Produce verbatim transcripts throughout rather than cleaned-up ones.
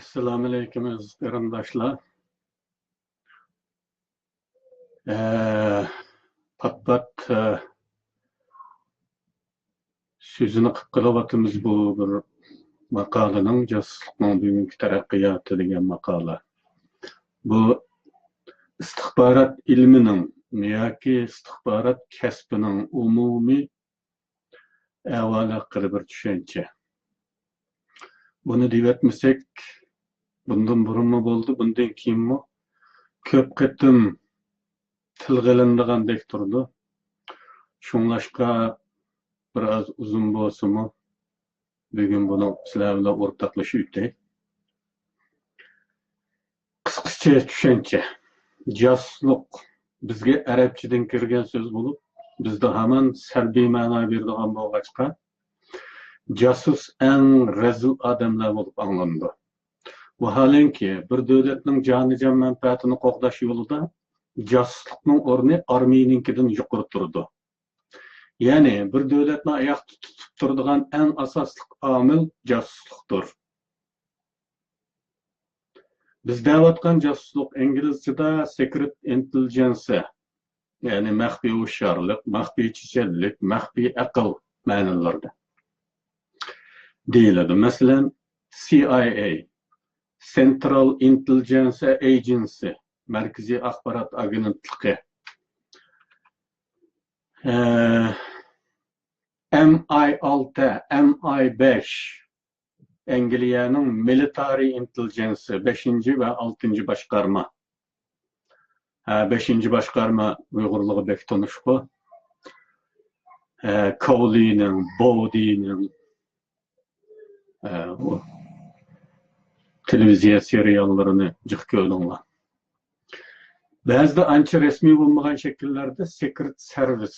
ئەسسالامۇئەلەيكۇم، ئەزىز قېرىنداشلار. ئە، پات-پات، ئە، سۆزىنى قىلىپ قېلىۋاتىمىز بۇ بىر ماقالىنىڭ، جاسۇسلۇقنىڭ بۈگۈنكى تەرەققىياتى دېگەن ماقالە. بۇ ئىستىخبارات ئىلمىنىڭ ياكى ئىستىخبارات كەسپىنىڭ ئومۇمىي ئەھۋالى ھەققىدە بىر چۈشەنچە. بۇنى دېيىۋەتمىسەك، بۇندىن بۇرۇنمۇ بولدى، بۇندىن كېيىنمۇ كۆپ قېتىم تىلغا ئېلىنىدىغاندەك تۇرىدۇ. شۇڭلاشقا بىر ئاز ئۇزۇن بولسىمۇ، بۈگۈن بۇنى سىلەر بىلەن ئورتاقلىشىپ ئۆتەي. قىسقىچە چۈشەنچە. جاسۇسلۇق بىزگە ئەرەبچىدىن كىرگەن سۆز بولۇپ، بىزدە ھامان سەلبىي مەنا بېرىدىغان بولغاچقا، جاسۇس ئەڭ رەزىل ئادەملەر بولۇپ ئاڭلىنىدۇ. ۋاھالەنكى، بىر دۆلەتنىڭ جانىجان مەنپەئەتىنى قوغداش يولىدا جاسۇسلۇقنىڭ ئورنى ئارمىيىنىڭكىدىن يۇقىرى تۇرىدۇ. يەنى، بىر دۆلەتنى ئاياقتا تۇتۇپ تۇرىدىغان ئەڭ ئاساسلىق ئامىل جاسۇسلۇقتۇر. بىز دەۋاتقان جاسۇسلۇق ئىنگلىزچىدا سېكرېت ئىنتېللىجېنسى، يەنى مەخپىي ھوشيارلىق، مەخپىي چېچەنلىك، مەخپىي ئەقىل مەنىلىرىدە دېيىلىدۇ. مەسىلەن، سى ئاي ئەي، سېنترال ئىنتېللىجېنس ئېجېنسى، مەركىزىي ئاخبارات ئاگېنتلىقى، ئە، ئەم ئاي ئالتە، ئەم ئاي بەش، ئەنگلىيەنىڭ مىلىتارىي ئىنتېللىجېنسى، بەشىنچى ۋە ئالتىنچى باشقارما. ھە، بەشىنچى باشقارما ئۇيغۇرلارغا بەك تونۇشقۇ. ھە، كاۋلىنىڭ، بودىنىڭ، ھە، ئۇ تېلېۋىزىيە سېرىياللىرىنى جىق كۆردۈڭلار. بەزىدە ئانچە رەسمىي بولمىغان شەكىللەردە سېكرېت سېرۋىس،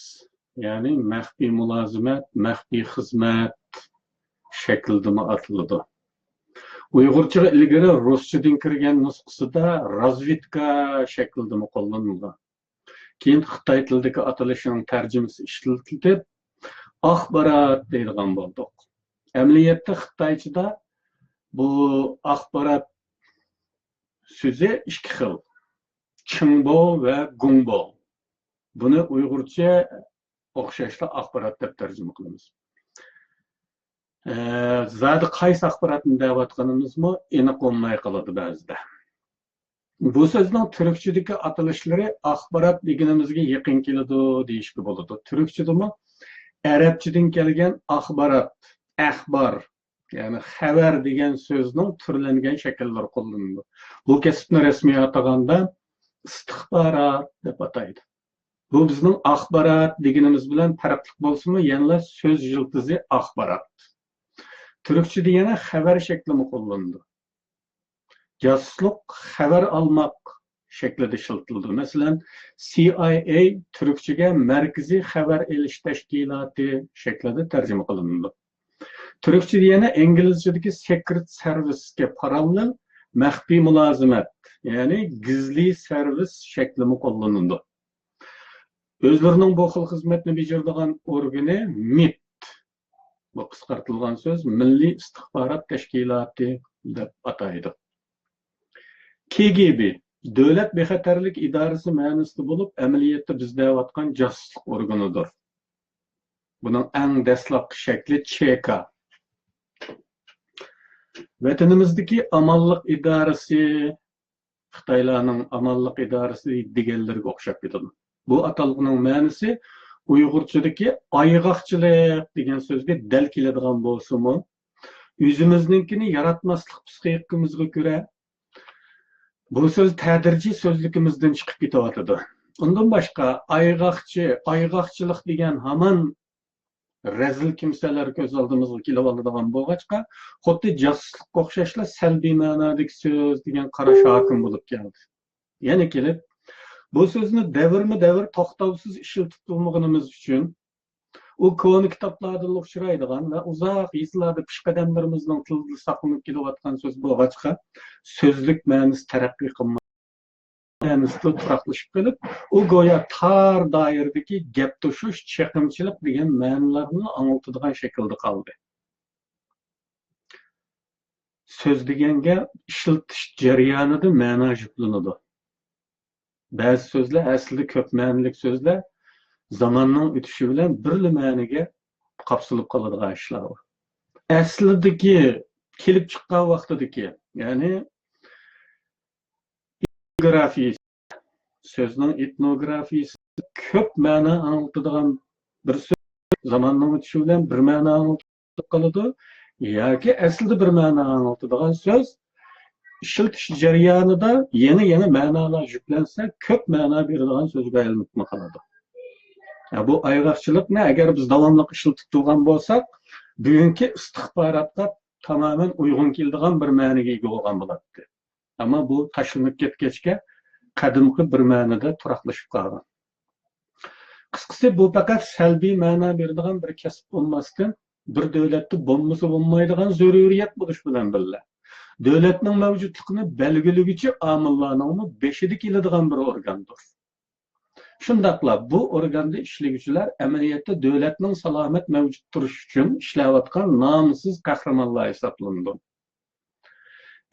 يەنى مەخپىي مۇلازىمەت، مەخپىي خىزمەت شەكلىدىمۇ ئاتىلىدۇ. ئۇيغۇرچىغا ئىلگىرى رۇسچىدىن كىرگەن نۇسخىسىدا رازۋېدكا شەكلىدىمۇ قوللىنىلغان. كېيىن خىتاي تىلىدىكى ئاتىلىشىنىڭ تەرجىمىسى ئىشلىتىلىپ، ئاخبارات دەيدىغان بولدۇق. ئەمەلىيەتتە خىتايچىدا بۇ ئاخبارات سۆزى ئىككى خىل، چىڭبو ۋە گۇڭبو. بۇنى ئۇيغۇرچە ئوخشاشلا ئاخبارات دەپ تەرجىمە قىلىمىز. ئە، زادى قايسى ئاخباراتنى دەۋاتقىنىمىزمۇ ئېنىق بولماي قالىدۇ بەزىدە. بۇ سۆزنىڭ تۈركچىدىكى ئاتىلىشلىرى ئاخبارات دېگىنىمىزگە يېقىن كېلىدۇ دېيىشكە بولىدۇ. تۈركچىدىمۇ ئەرەبچىدىن كەلگەن ئاخبارات، ئەخبار، يەنى خەۋەر دېگەن سۆزنىڭ تۈرلەنگەن شەكىللىرى قوللىنىلىدۇ. بۇ كەسىپنى رەسمىي ئاتىغاندا ئىستىخبارات دەپ ئاتايدۇ. بۇ بىزنىڭ ئاخبارات دېگىنىمىز بىلەن پەرقلىق بولسىمۇ، يەنىلا سۆز يىلتىزى ئاخبارات. تۈركچىدە يەنە خەۋەر شەكلىمۇ قوللىنىلىدۇ. جاسۇسلۇق خەۋەر ئالماق شەكلىدە ئىشلىتىلىدۇ. مەسىلەن، سى ئاي ئەي تۈركچىگە مەركىزىي خەۋەر ئېلىش تەشكىلاتى شەكلىدە تەرجىمە قىلىنىدۇ. تۈركچىدە يەنە ئىنگلىزچىدىكى سېكرېت سېرۋىسكە پاراللېل مەخپىي مۇلازىمەت، يەنى گىزلىي سېرۋىس شەكلىمۇ قوللىنىلىدۇ. ئۆزلىرىنىڭ بۇ خىل خىزمەتنى بېجىرىدىغان ئورگىنى مىت، بۇ قىسقارتىلغان سۆز، مىللىي ئىستىخبارات تەشكىلاتى دەپ ئاتايدۇ. كې گې بې، دۆلەت بىخەتەرلىك ئىدارىسى مەنىسىدە بولۇپ، ئەمەلىيەتتە بىز دەۋاتقان جاسۇسلۇق ئورگىنىدۇر. بۇنىڭ ئەڭ دەسلەپكى شەكلى چې كا. ۋەتىنىمىزدىكى ئامانلىق ئىدارىسى، خىتايلارنىڭ ئامانلىق ئىدارىسى دېگەنلىرىگە ئوخشاپ كېتىدۇ. بۇ ئاتالغۇنىڭ مەنىسى ئۇيغۇرچىدىكى ئايغاقچىلىق دېگەن سۆزگە دەل كېلىدىغان بولسىمۇ، ئۆزىمىزنىڭكىنى ياراتماسلىق پىسخىكىمىزغا كۆرە، بۇ سۆز تەدرىجىي سۆزلۈكىمىزدىن چىقىپ كېتىۋاتىدۇ. ئۇندىن باشقا، ئايغاقچى، ئايغاقچىلىق دېگەن ھامان رەزىل كىمسەلەر كۆز ئالدىمىزغا كېلىۋالىدىغان بولغاچقا، خۇددى جاسۇسلۇققا ئوخشاشلا سەلبىي مەنادىكى سۆز دېگەن قاراش ھاكىم بولۇپ كەلدى. يەنە كېلىپ، بۇ سۆزنى دەۋرمۇ دەۋر توختاۋسىز ئىشلىتىپ تۇرمىغىنىمىز ئۈچۈن، ئۇ كونا كىتابلاردىلا ئۇچرايدىغان ۋە ئۇزاق يىللاردا پېشقەدەملىرىمىزنىڭ تىلىدا ساقلىنىپ كېلىۋاتقان سۆز بولغاچقا، سۆزلۈك مەنىسى تەرەققىي قىلماي، مەنىسىدە تۇراقلىشىپ قېلىپ، ئۇ گويا تار دائىرىدىكى گەپ توشۇش، چېقىمچىلىق دېگەن مەنىلەرنى ئاڭلىتىدىغان شەكىلدە قالدى. سۆزلىگەنگە ئىشلىتىش جەريانىدا مەنا يۈكلىنىدۇ. بەزى سۆزلەر، ئەسلىدە كۆپ مەنىلىك سۆزلەر زاماننىڭ ئۆتۈشى بىلەن بىرلا مەنىگە قاپسىلىپ قالىدىغان ئىشلار بار. ئەسلىدىكى، كېلىپ چىققان ۋاقتىدىكى، يەنى گېئوگرافىيىسى، سۆزنىڭ ئېتنوگرافىيىسى، كۆپ مەنا ئاڭلىتىدىغان بىر سۆز زاماننىڭ ئۆتۈشى بىلەن بىر مەنا ئاڭلىتىپ قالىدۇ ياكى ئەسلىدە بىر مەنا ئاڭلىتىدىغان سۆز ئىشلىتىش جەريانىدا يېڭى-يېڭى مەنالار يۈكلەنسە، كۆپ مەنا بېرىدىغان سۆزگە ئايلىنىپمۇ قالىدۇ. يا، بۇ ئايغاقچىلىقنى ئەگەر بىز داۋاملىق ئىشلىتىپ تۇرغان بولساق، بۈگۈنكى ئىستىخباراتقا تامامەن ئۇيغۇن كېلىدىغان بىر مەنىگە ئىگە بولغان بولاتتى. ئەمما بۇ تاشلىنىپ كەتكەچكە، قەدىمكى بىر مەنىدە تۇراقلىشىپ قالغان. قىسقىسى، بۇ پەقەت سەلبىي مەنا بېرىدىغان بىر كەسىپ بولماستىن، بىر دۆلەتتە بولمىسا بولمايدىغان زۆرۈرىيەت بولۇش بىلەن بىللە، دۆلەتنىڭ مەۋجۇتلۇقىنى بەلگىلىگۈچى ئامىللارنىڭمۇ بېشىدا كېلىدىغان بىر ئورگاندۇر. شۇنداقلا بۇ ئورگاندا ئىشلىگۈچىلەر ئەمەلىيەتتە دۆلەتنىڭ سالامەت مەۋجۇت تۇرۇشى ئۈچۈن ئىشلەۋاتقان نامسىز قەھرىمانلار ھېسابلىنىدۇ.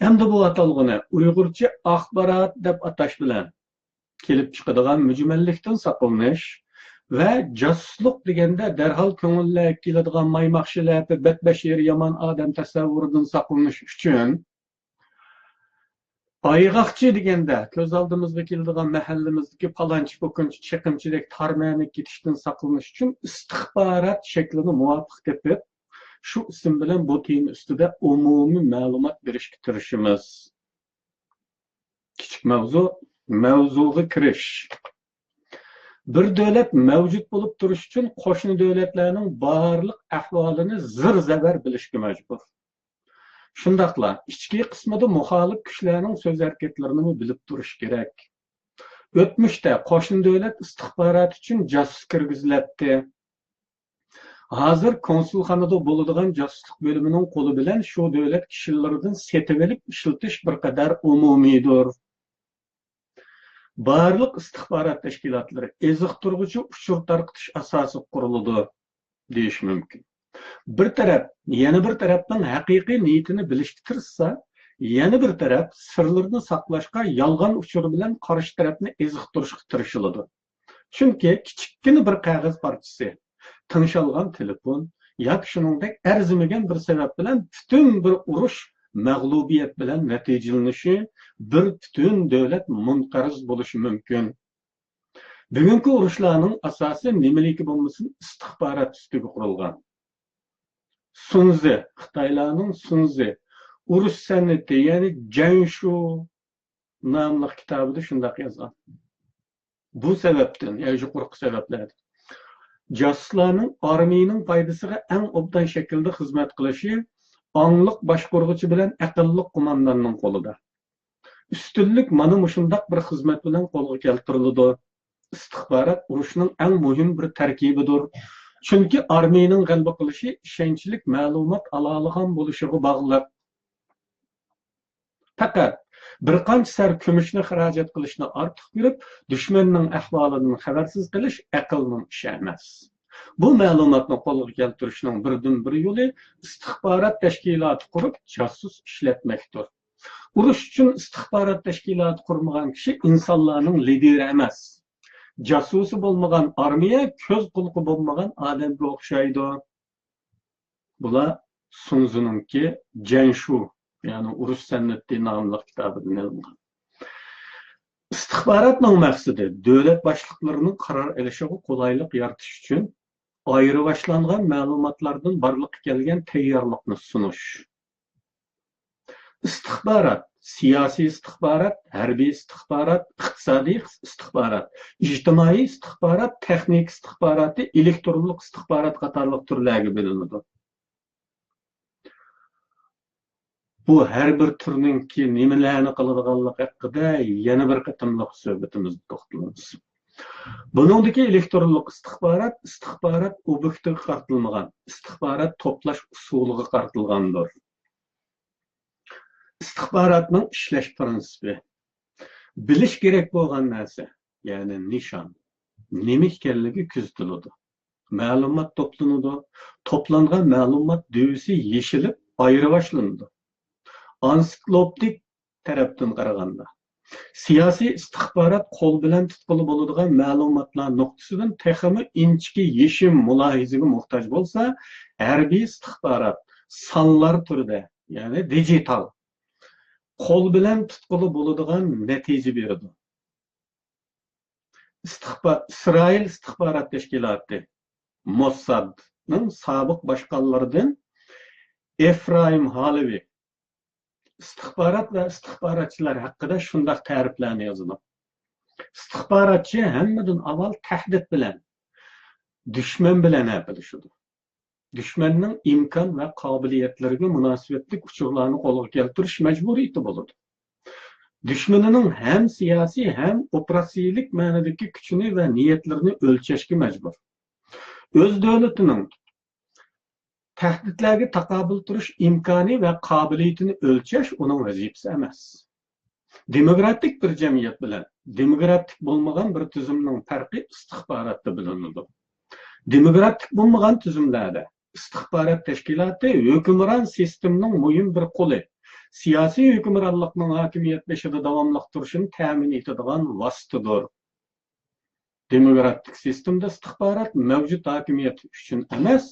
ئەمدى بۇ ئاتالغۇنى ئۇيغۇرچە ئاخبارات دەپ ئاتاش بىلەن كېلىپ چىقىدىغان مۈجمەللىكتىن ساقلىنىش ۋە جاسۇسلۇق دېگەندە دەرھال كۆڭۈللەرگە كېلىدىغان مايماق شىلەپە، بەتبەشىرە، يامان ئادەم تەسەۋۋۇرىدىن ساقلىنىش ئۈچۈن، ئايغاقچى دېگەندە كۆز ئالدىمىزغا كېلىدىغان مەھەللىمىزدىكى پالانچى، پوكۇنچى، چېقىمچىدەك تار مەنىگە كېتىشتىن ساقلىنىش ئۈچۈن ئىستىخبارات شەكلىنى مۇۋاپىق تېپىپ، شۇ ئىسىم بىلەن بۇ تېما ئۈستىدە ئومۇمىي مەلۇمات بېرىشكە تىرىشىمىز. كىچىك ماۋزۇ، مەۋزۇغا كىرىش. بىر دۆلەت مەۋجۇت بولۇپ تۇرۇش ئۈچۈن قوشنا دۆلەتلەرنىڭ بارلىق ئەھۋالىنى زىر-زەبەر بىلىشكە مەجبۇر. شۇنداقلا ئىچكى قىسمىدا مۇخالىپ كۈچلەرنىڭ سۆز ھەرىكەتلىرىنىمۇ بىلىپ تۇرۇش كېرەك. ئۆتمۈشتە قوشنا دۆلەت ئىستىخباراتى ئۈچۈن جاسۇس كىرگۈزۈلەتتى. ھازىر كونسۇلخانىدا بولىدىغان جاسۇسلۇق بۆلۈمىنىڭ قولى بىلەن شۇ دۆلەت كىشىلىرىدىن سېتىۋېلىپ ئىشلىتىش بىر قەدەر ئومۇمىيدۇر. بارلىق ئىستىخبارات تەشكىلاتلىرى ئېزىقتۇرغۇچى ئۇچۇر تارقىتىش ئاساسىغا قۇرۇلىدۇ دېيىش مۇمكىن. بىر تەرەپ يەنە بىر تەرەپنىڭ ھەقىقىي نىيىتىنى بىلىشكە تىرىشسا، يەنە بىر تەرەپ سىرلىرىنى ساقلاشقا يالغان ئۇچۇر بىلەن قارشى تەرەپنى ئېزىقتۇرۇشقا تىرىشىلىدۇ. چۈنكى كىچىككىنە بىر قەغەز پارچىسى، تىڭشالغان تېلېفون ياكى شۇنىڭدەك ئەرزىمىگەن بىر سەۋەب بىلەن پۈتۈن بىر ئۇرۇش مەغلۇبىيەت بىلەن نەتىجىلىنىشى، بىر پۈتۈن دۆلەت مۇنقەرز بولۇشى مۇمكىن. بۈگۈنكى ئۇرۇشلارنىڭ ئاساسى نېمىلىكى بولمىسۇن، ئىستىخبارات ئۈستىگە قۇرۇلغان. سۇنزى، خىتايلارنىڭ سۇنزى، ئۇرۇش سەنئىتى، يەنى جەنشۇ ناملىق كىتابىدا شۇنداق يازغان. بۇ سەۋەبتىن، يا يۇقىرىقى سەۋەبلەردىن، جاسۇسلارنىڭ ئارمىيىنىڭ پايدىسىغا ئەڭ ئوبدان شەكىلدە خىزمەت قىلىشى ئاڭلىق باشقۇرغۇچى بىلەن ئەقىللىق قومانداننىڭ قولىدا. ئۈستۈنلۈك مانا مۇشۇنداق بىر خىزمەت بىلەن قولغا كەلتۈرۈلىدۇ. ئىستىخبارات ئۇرۇشنىڭ ئەڭ مۇھىم بىر تەركىبىدۇر. چۈنكى ئارمىيىنىڭ غەلىبە قىلىشى ئىشەنچلىك مەلۇمات ئالالىغان بولۇشىغا باغلىق. پەقەت بىر قانچە سەر كۈمۈشنى خىراجەت قىلىشنى ئارتۇق كۆرۈپ، دۈشمەننىڭ ئەھۋالىدىن خەۋەرسىز قېلىش ئەقىلنىڭ ئىشى ئەمەس. بۇ مەلۇماتنى قولغا كەلتۈرۈشنىڭ بىردىنبىر يولى ئىستىخبارات تەشكىلاتى قۇرۇپ، جاسۇس ئىشلەتمەكتۇر. ئۇرۇش ئۈچۈن ئىستىخبارات تەشكىلاتى قۇرمىغان كىشى ئىنسانلارنىڭ لىدىرى ئەمەس. جاسۇسى بولمىغان ئارمىيە كۆز قۇلىقى بولمىغان ئادەمگە ئوخشايدۇ. بۇلار سۇنزىنىڭكى جەنشۇ، يەنى ئۇرۇش سەنئىتى ناملىق كىتابىدىن ئېلىنغان. ئىستىخباراتنىڭ مەقسىتى دۆلەت باشلىقلىرىنىڭ قارار ئېلىشىغا قولايلىق يارىتىش ئۈچۈن ئايرىۋاشلانغان مەلۇماتلاردىن بارلىققا كەلگەن تەييارلىقنى سۇنۇش. ئىستىخبارات، سىياسىي ئىستىخبارات، ھەربىي ئىستىخبارات، ئىقتىسادىي ئىستىخبارات، ئىجتىمائىي ئىستىخبارات، تېخنىكا ئىستىخباراتى، ئېلېكترونلۇق ئىستىخبارات قاتارلىق تۈرلەرگە بۆلۈنىدۇ. بۇ ھەر بىر تۈرنىڭكى نېمىلەرنى قىلىدىغانلىقى ھەققىدە يەنە بىر قېتىملىق سۆھبىتىمىزدە توختىلىمىز. بۇنىڭدىكى ئېلېكترونلۇق ئىستىخبارات، ئىستىخبارات ئوبيېكتىغا قارىتىلمىغان، ئىستىخبارات توپلاش ئۇسۇلىغا قارىتىلغاندۇر. ئىستىخباراتنىڭ ئىشلەش پىرىنسىپى. بىلىش كېرەك بولغان نەرسە، يەنى نىشان، نېمە ئىكەنلىكى كۆزىتىلىدۇ. مەلۇمات توپلىنىدۇ. توپلانغان مەلۇمات دۆۋىسى يېشىلىپ ئايرىۋاشلىنىدۇ. ئانسىكلوپتىك تەرەپتىن قارىغاندا، سىياسىي ئىستىخبارات قول بىلەن تۇتقىلى بولىدىغان مەلۇماتلار نۇقتىسىدىن تېخىمۇ ئىنچىكە يېشىم مۇلاھىزىگە موھتاج بولسا، ھەربىي ئىستىخبارات سانلار تۈرىدە، يەنى دىجىتال، قول بىلەن تۇتقىلى بولىدىغان نەتىجە بېرىدۇ. ئىستىخبا-، ئىسرائىل ئىستىخبارات تەشكىلاتى، موسادنىڭ سابىق باشقانلىرىدىن ئېفرايىم ھالېۋى ئىستىخبارات ۋە ئىستىخباراتچىلار ھەققىدە شۇنداق تەرىپلەرنى يازىدۇ: ئىستىخباراتچى ھەممىدىن ئاۋۋال تەھدىت بىلەن، دۈشمەن بىلەن ھەپىلىشىدۇ. دۈشمەننىڭ ئىمكان ۋە قابىلىيەتلىرىگە مۇناسىۋەتلىك ئۇچۇرلارنى قولغا كەلتۈرۈش مەجبۇرىيىتى بولىدۇ. دۈشمىنىنىڭ ھەم سىياسىي، ھەم ئوپېراتسىيىلىك مەنىدىكى كۈچىنى ۋە نىيەتلىرىنى ئۆلچەشكە مەجبۇر. ئۆز دۆلىتىنىڭ تەھدىتلەرگە تاقابىل تۇرۇش ئىمكانى ۋە قابىلىيىتىنى ئۆلچەش ئۇنىڭ ۋەزىپىسى ئەمەس. دېموكراتىك بىر جەمئىيەت بىلەن دېموكراتىك بولمىغان بىر تۈزۈمنىڭ پەرقى ئىستىخباراتتا بىلىنىدۇ. دېموكراتىك بولمىغان تۈزۈملەردە ئىستىخبارات تەشكىلاتى ھۆكۈمران سىستېمىنىڭ مۇھىم بىر قولى، سىياسىي ھۆكۈمرانلىقنىڭ ھاكىمىيەت بېشىدا داۋاملىق تۇرۇشىنى تەمىن ئېتىدىغان ۋاسىتىدۇر. دېموكراتىك سىستېمىدا ئىستىخبارات مەۋجۇت ھاكىمىيەت ئۈچۈن ئەمەس،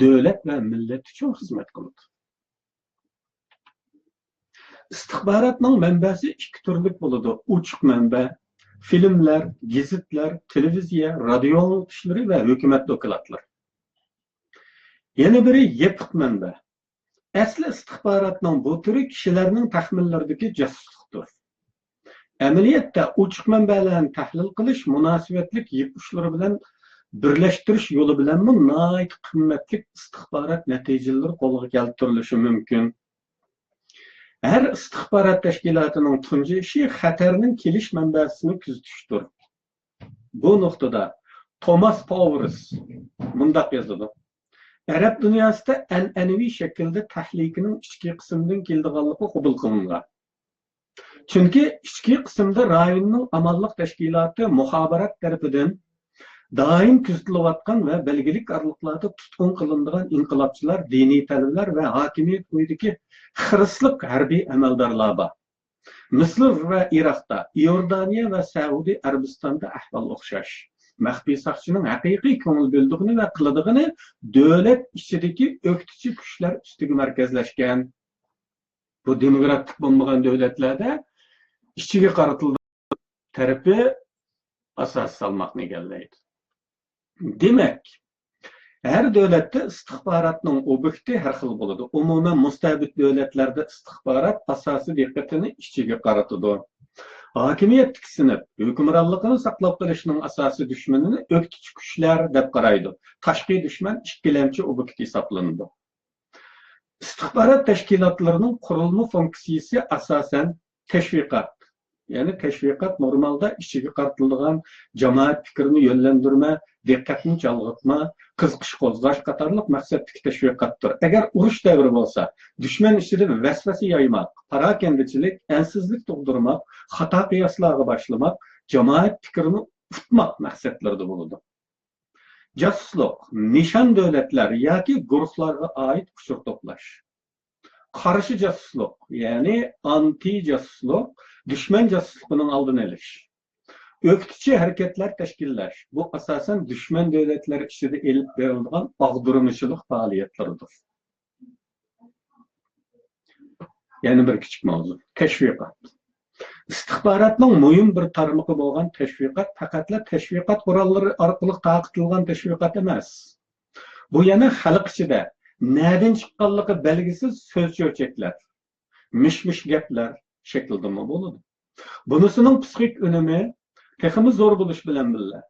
دۆلەت ۋە مىللەت ئۈچۈن خىزمەت قىلىدۇ. ئىستىخباراتنىڭ مەنبەسى ئىككى تۈرلۈك بولىدۇ: ئوچۇق مەنبە، فىلىملەر، گېزىتلەر، تېلېۋىزىيە، رادىيو ئاڭلىتىشلىرى ۋە ھۆكۈمەت دوكلاتلىرى. يەنە بىرى يېپىق مەنبە. ئەسلى ئىستىخباراتنىڭ بۇ تۈرى كىشىلەرنىڭ تەخمىنلىرىدىكى جاسۇسلۇقتۇر. ئەمەلىيەتتە ئوچۇق مەنبەلەرنى تەھلىل قىلىش، مۇناسىۋەتلىك يىپ ئۇچلىرى بىلەن بىرلەشتۈرۈش يولى بىلەنمۇ ناھايىتى قىممەتلىك ئىستىخبارات نەتىجىلىرى قولغا كەلتۈرۈلۈشى مۇمكىن. ھەر ئىستىخبارات تەشكىلاتىنىڭ تۇنجى ئىشى خەتەرنىڭ كېلىش مەنبەسىنى كۆزىتىشتۇر. بۇ نۇقتىدا توماس پاۋېرس مۇنداق يازىدۇ: ئەرەب دۇنياسىدا ئەنئەنىۋى شەكىلدە تەھلىكىنىڭ ئىچكى قىسىمدىن كېلىدىغانلىقى قوبۇل قىلىنغان. چۈنكى ئىچكى قىسىمدا رايوننىڭ ئامانلىق تەشكىلاتى مۇخابىرات تەرىپىدىن دائىم كۆزىتىلىۋاتقان ۋە بەلگىلىك ئارىلىقلاردا تۇتقۇن قىلىنىدىغان ئىنقىلابچىلار، دىنىي تەلۋىلەر ۋە ھاكىمىيەت ئويىدىكى خىرىسلىق ھەربىي ئەمەلدارلار بار. مىسىر ۋە ئىراقتا، ئىئوردانىيە ۋە سەئۇدى ئەرەبىستاندا ئەھۋال ئوخشاش. مەخپىي ساقچىنىڭ ھەقىقىي كۆڭۈل بۆلىدىغىنى ۋە قىلىدىغىنى دۆلەت ئىچىدىكى ئۆكتىچى كۈچلەر ئۈستىگە مەركەزلەشكەن. بۇ دېموكراتىك بولمىغان دۆلەتلەردە ئىچىگە قارىتىلىدىغان تەرىپى ئاساسىي سالماقنى ئىگىلەيدۇ. دېمەك، ھەر دۆلەتتە ئىستىخباراتنىڭ ئوبيېكتى ھەر خىل بولىدۇ. ئومۇمەن، مۇستەبىت دۆلەتلەردە ئىستىخبارات ئاساسىي دىققىتىنى ئىچىگە قارىتىدۇ. ھاكىمىيەتتىكى سىنىپ ھۆكۈمرانلىقىنى ساقلاپ قېلىشنىڭ ئاساسىي دۈشمىنىنى ئۆكتىچى كۈچلەر دەپ قارايدۇ. تاشقى دۈشمەن ئىككىلەمچى ئوبيېكت ھېسابلىنىدۇ. ئىستىخبارات تەشكىلاتلىرىنىڭ قۇرۇلما فۇنكسىيىسى ئاساسەن تەشۋىقات. يەنى تەشۋىقات نورمالدا ئىچىگە قارىتىلىدىغان جامائەت پىكرىنى يۆنلەندۈرمە، دىققەتنى چالغىتما، قىزىقىش قوزغاش قاتارلىق مەقسەتتىكى تەشۋىقاتتۇر. ئەگەر ئۇرۇش دەۋرى بولسا، دۈشمەن ئىچىدە ۋەسۋەسە يايماق، پاراكەندىچىلىك، ئەنسىزلىك تۇغدۇرماق، خاتا قىياسلارغا باشلىماق، جامائەت پىكرىنى ئۇتماق مەقسەتلىرىدە بولىدۇ. جاسۇسلۇق، نىشان دۆلەتلەر ياكى گۇرۇھلارغا ئائىت ئۇچۇر توپلاش. قارشى جاسۇسلۇق، يەنى ئانتى جاسۇسلۇق، دۈشمەن جاسۇسلۇقىنىڭ ئالدىنى ئېلىش. ئۆكتىچى ھەرىكەتلەر تەشكىللەش، بۇ ئاساسەن دۈشمەن دۆلەتلەر ئىچىدە ئېلىپ بېرىلىدىغان ئاغدۇرمىچىلىق پائالىيەتلىرىدۇر. يەنە بىر كىچىك ماۋزۇ، تەشۋىقات. ئىستىخباراتنىڭ مۇھىم بىر تارمىقى بولغان تەشۋىقات پەقەتلا تەشۋىقات قوراللىرى ئارقىلىق تارقىتىلغان تەشۋىقات ئەمەس. بۇ يەنە خەلق ئىچىدە نەدىن چىققانلىقى بەلگىسىز سۆز-چۆچەكلەر، مىش-مىش گەپلەر شەكلىدىمۇ بولىدۇ. بۇنىسىنىڭ پسىخىك ئۈنۈمى تېخىمۇ زور بولۇش بىلەن بىللە،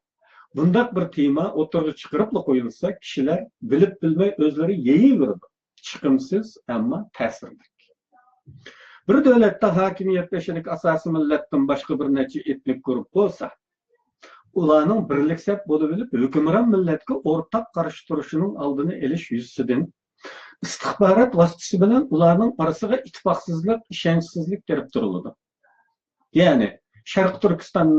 بۇنداق بىر تېما ئوتتۇرىغا چىقىرىپلا قويۇلسا، كىشىلەر بىلىپ بىلمەي ئۆزلىرى يېيىۋېرىدۇ. چىقىمسىز، ئەمما تەسىرلىك. بىر دۆلەتتە ھاكىمىيەت بېشىدىكى ئاساسىي مىللەتتىن باشقا بىر نەچچە ئېتنىك گۇرۇپ بولسا، ئۇلارنىڭ بىرلىك سەپ بولۇۋېلىپ، ھۆكۈمران مىللەتكە ئورتاق قارشى تۇرۇشىنىڭ ئالدىنى ئېلىش يۈزىسىدىن ئىستىخبارات ۋاسىتىسى بىلەن ئۇلارنىڭ ئارىسىغا ئىتتىپاقسىزلىق، ئىشەنچسىزلىك كىرىپ تۇرۇلىدۇ. يەنى، شەرقىي تۈركىستان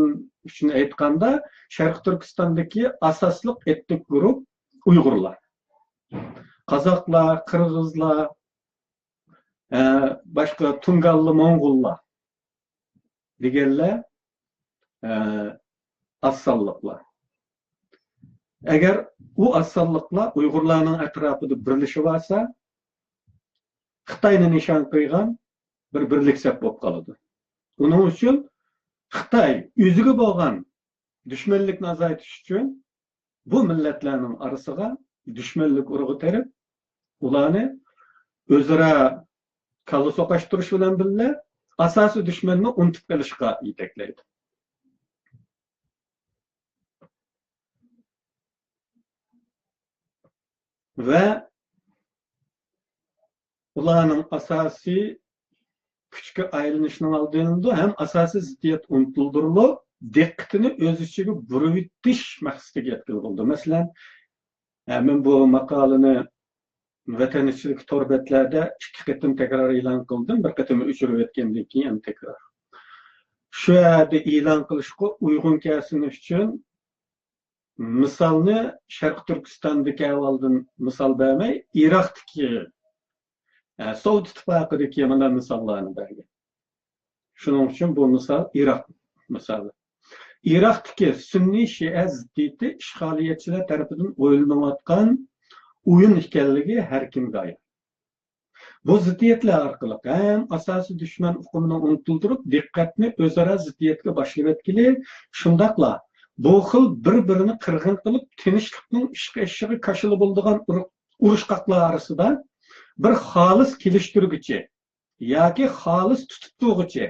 ئۈچۈن ئېيتقاندا، شەرقىي تۈركىستاندىكى ئاساسلىق ئېتنىك گۇرۇپ ئۇيغۇرلار. قازاقلار، قىرغىزلار، ئە، باشقا تۇڭگانلار، موڭغۇللار دېگەنلەر، ئە، ئاز سانلىقلار. ئەگەر ئۇ ئاز سانلىقلار ئۇيغۇرلارنىڭ ئەتراپىدا بىرلىشىۋالسا، خىتاينى نىشان قىلغان بىر بىرلىك سەپ بولۇپ قالىدۇ. ئۇنىڭ ئۈچۈن خىتاي ئۆزىگە بولغان دۈشمەنلىكنى ئازايتىش ئۈچۈن بۇ مىللەتلەرنىڭ ئارىسىغا دۈشمەنلىك ئۇرۇقى تېرىپ، ئۇلارنى ئۆزئارا كاللا سوقاشتۇرۇش بىلەن بىللە، ئاساسىي دۈشمەننى ئۇنتۇپ قېلىشقا يېتەكلەيدۇ. ۋە ئۇلارنىڭ ئاساسىي كۈچكە ئايلىنىشىنىڭ ئالدىنى ئالىدۇ ھەم ئاساسىي زىددىيەت ئۇنتۇلدۇرۇلۇپ، دىققىتىنى ئۆز ئىچىگە بۇرۇۋېتىش مەقسىتىگە يەتكىلى بولىدۇ. مەسىلەن، ئە، مەن بۇ ماقالىنى ۋەتەن ئىچىدىكى تور بەتلەردە ئىككى قېتىم تەكرار ئېلان قىلدىم، بىر قېتىم ئۆچۈرۈۋەتكەندىن كېيىن تەكرار. شۇ يەردە ئېلان قىلىشقا ئۇيغۇن كەلسۇن ئۈچۈن مىسالنى شەرقىي تۈركىستاندىكى ئەھۋالدىن مىسال بەرمەي، ئىراقتىكى، ئە، سوۋېت ئىتتىپاقىدىكى مانا مىساللارنى بەرگەن. شۇنىڭ ئۈچۈن بۇ مىسال ئىراق مىسالى. ئىراقتىكى سۈننىي شىئە زىددىيىتى ئىشغالىيەتچىلەر تەرىپىدىن ئويلىنىۋاتقان ئويۇن ئىكەنلىكى ھەر كىمگە ئايان. بۇ زىددىيەتلەر ئارقىلىق ھەم ئاساسىي دۈشمەن ئۇقۇمىنى ئۇنتۇلدۇرۇپ، دىققەتنى ئۆزئارا زىددىيەتكە باشلىۋەتكىلى، شۇنداقلا بۇ خىل بىر-بىرىنى قىرغىن قىلىپ، تىنچلىقنىڭ ئىشقا ئېشىشىغا كاشىلا بولىدىغان ئۇرۇق-، ئۇرۇشقاقلار ئارىسىدا بىر خالىس كېلىشتۈرگۈچى ياكى خالىس تۇتۇپ تۇرغۇچى،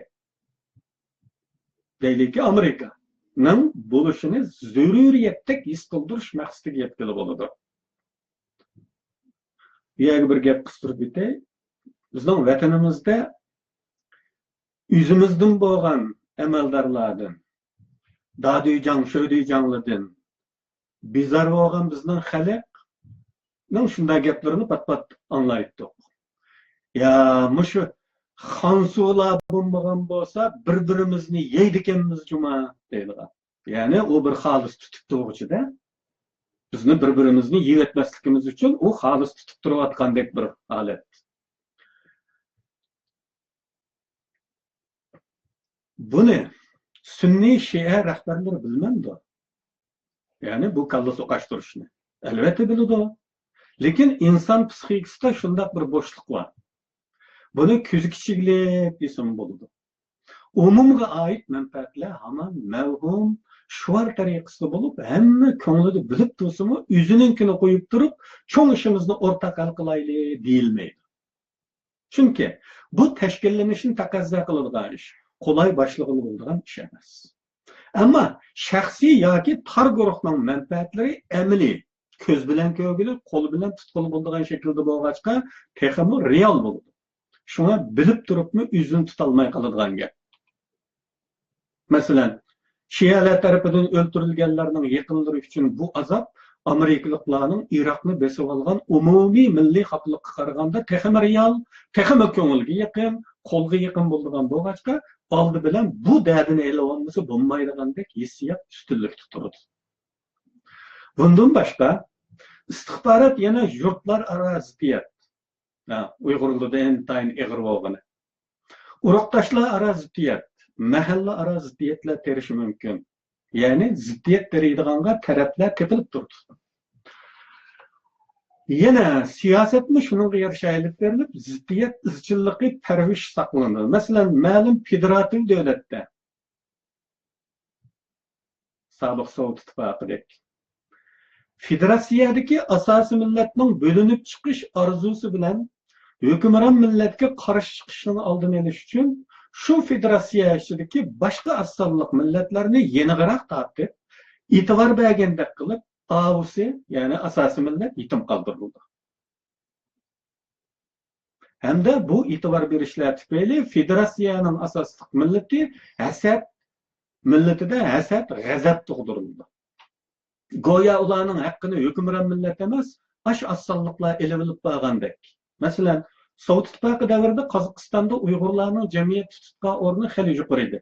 دەيلىكى، ئامېرىكانىڭ بولۇشىنى زۆرۈرىيەتتەك ھېس قىلدۇرۇش مەقسىتىگە يەتكىلى بولىدۇ. بۇ يەرگە بىر گەپ قىستۇرۇپ ئۆتەي. بىزنىڭ ۋەتىنىمىزدە ئۆزىمىزدىن بولغان ئەمەلدارلاردىن، دادۈيجاڭ، شۆدۈيجاڭلاردىن بىزار بولغان بىزنىڭ خەلقنىڭ شۇنداق گەپلىرىنى پات-پات ئاڭلايتتۇق. يا، مۇشۇ خانسۇلار بولمىغان بولسا، بىر-بىرىمىزنى يەيدىكەنمىز جۇما، دەيدىغان. يەنى ئۇ بىر خالىس تۇتۇپ تۇرغۇچىدە، بىزنى بىر-بىرىمىزنى يەۋەتمەسلىكىمىز ئۈچۈن ئۇ خالىس تۇتۇپ تۇرۇۋاتقاندەك بىر ھالەت. بۇنى سۈننىي شىئە رەھبەرلىرى بىلمەمدۇ؟ يەنى بۇ كاللا سوقاشتۇرۇشنى. ئەلۋەتتە بىلىدۇ. لېكىن ئىنسان پسىخىكىسىدا شۇنداق بىر بوشلۇق بار. بۇنى كۆزى كىچىكلىك دېسىمۇ بولىدۇ. ئومۇمغا ئائىت مەنپەئەتلەر ھامان مەۋھۇم، شوئار تەرىقىسىدە بولۇپ، ھەممە كۆڭلىدە بىلىپ تۇرسىمۇ، ئۆزىنىڭكىنى قويۇپ تۇرۇپ، چوڭ ئىشىمىزنى ئورتاق ھەل قىلايلى دېيىلمەيدۇ. چۈنكى بۇ تەشكىللىنىشنى تەقەززا قىلىدىغان ئىش، قولاي باشلىغىلى بولىدىغان ئىش ئەمەس. ئەمما شەخسىي ياكى تار گۇرۇھنىڭ مەنپەئەتلىرى ئەمەلىي، كۆز بىلەن كۆرگىلى، قول بىلەن تۇتقىلى بولىدىغان شەكىلدە بولغاچقا، تېخىمۇ رېئال بولىدۇ. شۇڭا بىلىپ تۇرۇپمۇ ئۆزىنى تۇتالماي قالىدىغان گەپ. مەسىلەن، شىئەلەر تەرىپىدىن ئۆلتۈرۈلگەنلەرنىڭ يېقىنلىرى ئۈچۈن بۇ ئازاب ئامېرىكىلىقلارنىڭ ئىراقنى بېسىۋالغان ئومۇمىي مىللىي خاپىلىققا قارىغاندا تېخىمۇ رېئال، تېخىمۇ كۆڭۈلگە يېقىن، قولغا يېقىن بولىدىغان بولغاچقا، ئالدى بىلەن بۇ دەردىنى ئېلىۋالمىسا بولمايدىغاندەك ھېسسىيات ئۈستۈنلۈكتە تۇرىدۇ. بۇندىن باشقا، ئىستىخبارات يەنە يۇرتلار ئارا زىددىيەت، ھە، ئۇيغۇرلاردا ئىنتايىن ئېغىر بولغىنى. ئۇرۇقداشلار ئارا زىددىيەت، مەھەللە ئارا زىددىيەتلەر تېرىشى مۇمكىن. يەنى زىددىيەت تېرىيدىغانغا تەرەپلەر تېپىلىپ تۇرىدۇ. يەنە سىياسەتمۇ شۇنىڭغا يارىشا ئېلىپ بېرىلىپ، زىددىيەت ئىزچىللىقى پەرۋىش ساقلىنىدۇ. مەسىلەن، مەلۇم فېدېراتىپ دۆلەتتە، سابىق سوۋېت ئىتتىپاقىدەك، فېدېراتسىيەدىكى ئاساسىي مىللەتنىڭ بۆلۈنۈپ چىقىش ئارزۇسى بىلەن ھۆكۈمران مىللەتكە قارشى چىقىشنىڭ ئالدىنى ئېلىش ئۈچۈن شۇ فېدېراتسىيە ئىچىدىكى باشقا ئاز سانلىق مىللەتلەرنى يېنىغىراق تارتىپ، ئېتىبار بەرگەندەك قىلىپ، ئاۋۇسى، يەنى ئاساسىي مىللەت يېتىم قالدۇرۇلىدۇ. ھەمدە بۇ ئېتىبار بېرىشلەر تۈپەيلى فېدېراتسىيەنىڭ ئاساسلىق مىللىتى ھەسەت، مىللىتىدە ھەسەت، غەزەپ تۇغدۇرۇلىدۇ. گويا ئۇلارنىڭ ھەققىنى ھۆكۈمران مىللەت ئەمەس، ئاش ئاز سانلىقلار ئېلىۋېلىپ بارغاندەك. مەسىلەن، سوۋېت ئىتتىپاقى دەۋرىدە قازاقىستاندا ئۇيغۇرلارنىڭ جەمئىيەتتە تۇتقان ئورنى خېلى يۇقىرى ئىدى.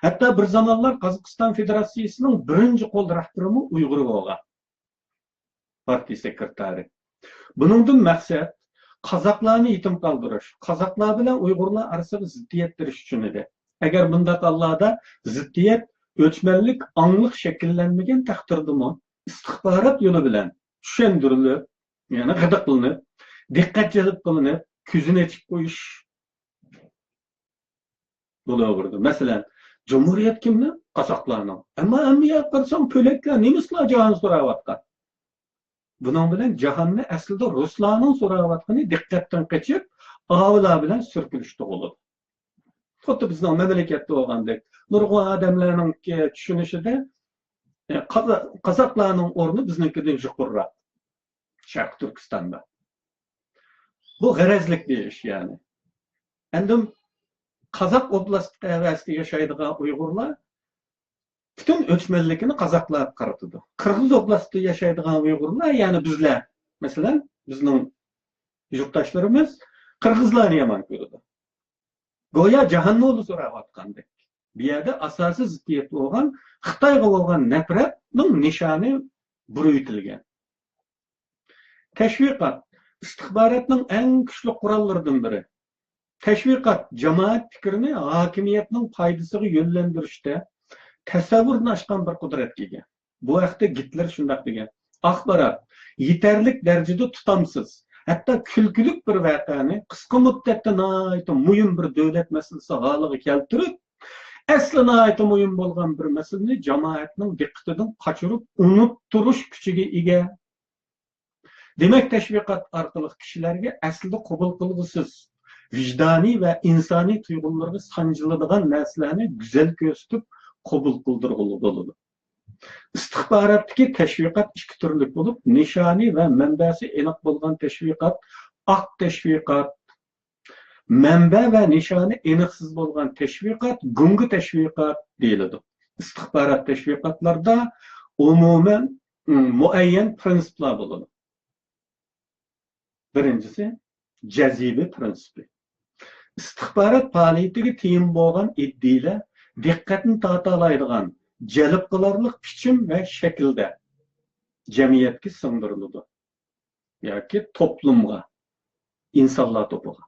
ھەتتا بىر زامانلار قازاقىستان فېدېراتسىيىسىنىڭ بىرىنچى قول رەھبىرىمۇ ئۇيغۇر بولغان. پارتىيە سېكرېتارى. بۇنىڭدىن مەقسەت، قازاقلارنى يېتىم قالدۇرۇش، قازاقلار بىلەن ئۇيغۇرلار ئارىسىغا زىددىيەت تېرىش ئۈچۈن ئىدى. ئەگەر بۇنداق ھاللاردا زىددىيەت، ئۆچمەنلىك، ئاڭلىق شەكىللەنمىگەن تەقدىردىمۇ، ئىستىخبارات يولى بىلەن چۈشەندۈرۈلۈپ، يەنى غىدىقلىنىپ، دىققەت جەلپ قىلىنىپ، كۆزىنى ئېچىپ قويۇش بولۇۋېرىدۇ. مەسىلەن، جۇمھۇرىيەت كىمنىڭ؟ قازاقلارنىڭ. ئەمما ھەممە يەرگە قارىساڭ، پۆلەكلەر، نېمىسلار جاھان سوراۋاتقان. بۇنىڭ بىلەن جاھاننى ئەسلىدە رۇسلارنىڭ سوراۋاتقىنى دىققەتتىن قېچىپ، ئاۋۇلار بىلەن سۈركىلىش تۇغۇلىدۇ. خۇددى بىزنىڭ مەملىكەتتە بولغاندەك، نۇرغۇن ئادەملەرنىڭ چۈشىنىشىدە، ئە، قازا-، قازاقلارنىڭ ئورنى بىزنىڭكىدىن يۇقىرىراق شەرقىي تۈركىستاندا. بۇ غەرەزلىك بىر ئىش، يەنى. ئەندىن قازاق ئوبلاستلىقى ھەۋەسىدە ياشايدىغان ئۇيغۇرلار پۈتۈن ئۆچمەنلىكىنى قازاقلارغا قارىتىدۇ. قىرغىز ئوبلاستىدا ياشايدىغان ئۇيغۇرلار، يەنى بىزلەر، مەسىلەن، بىزنىڭ يۇرتداشلىرىمىز قىرغىزلارنى يامان كۆرىدۇ. گويا جاھاننى ئۇلى سوراۋاتقاندەك. بۇ يەردە ئاساسىي زىددىيەت بولغان خىتايغا بولغان نەپرەتنىڭ نىشانى بۇرۇۋېتىلگەن. تەشۋىقات ئىستىخباراتنىڭ ئەڭ كۈچلۈك قوراللىرىدىن بىرى. تەشۋىقات جامائەت پىكرىنى ھاكىمىيەتنىڭ پايدىسىغا يۆنلەندۈرۈشتە تەسەۋۋۇردىن ئاشقان بىر قۇدرەتكە ئىگە. بۇ ھەقتە گىتلېر شۇنداق دېگەن: ئاخبارات يېتەرلىك دەرىجىدە تۇتامسىز، ھەتتا كۈلكىلىك بىر ۋەقەنى قىسقا مۇددەتتە ناھايىتى مۇھىم بىر دۆلەت مەسىلىسى ھالىگە كەلتۈرۈپ، ئەسلى ناھايىتى مۇھىم بولغان بىر مەسىلىنى جامائەتنىڭ دىققىتىدىن قاچۇرۇپ، ئۇنتۇرۇش كۈچىگە ئىگە. دېمەك، تەشۋىقات ئارقىلىق كىشىلەرگە ئەسلىدە قوبۇل قىلغۇسىز، ۋىجدانىي ۋە ئىنسانىي تۇيغۇلىرىغا سانجىلىدىغان نەرسىلەرنى گۈزەل كۆرسىتىپ قوبۇل قىلدۇرغىلى بولىدۇ. ئىستىخباراتتىكى تەشۋىقات ئىككى تۈرلۈك بولۇپ، نىشانى ۋە مەنبەسى ئېنىق بولغان تەشۋىقات، ئاق تەشۋىقات، مەنبە ۋە نىشانى ئېنىقسىز بولغان تەشۋىقات، گۇڭگا تەشۋىقات دېيىلىدۇ. ئىستىخبارات تەشۋىقاتلاردا ئومۇمەن، م، مۇئەييەن پىرىنسىپلار بولىدۇ. بىرىنچىسى، جەزىبە پىرىنسىپى. ئىستىخبارات پائالىيىتىگە تېما بولغان ئىدىيىلەر دىققەتنى تارتالايدىغان، جەلپ قىلارلىق پىچىم ۋە شەكىلدە جەمئىيەتكە سىڭدۈرۈلىدۇ ياكى توپلۇمغا، ئىنسانلار توپىغا.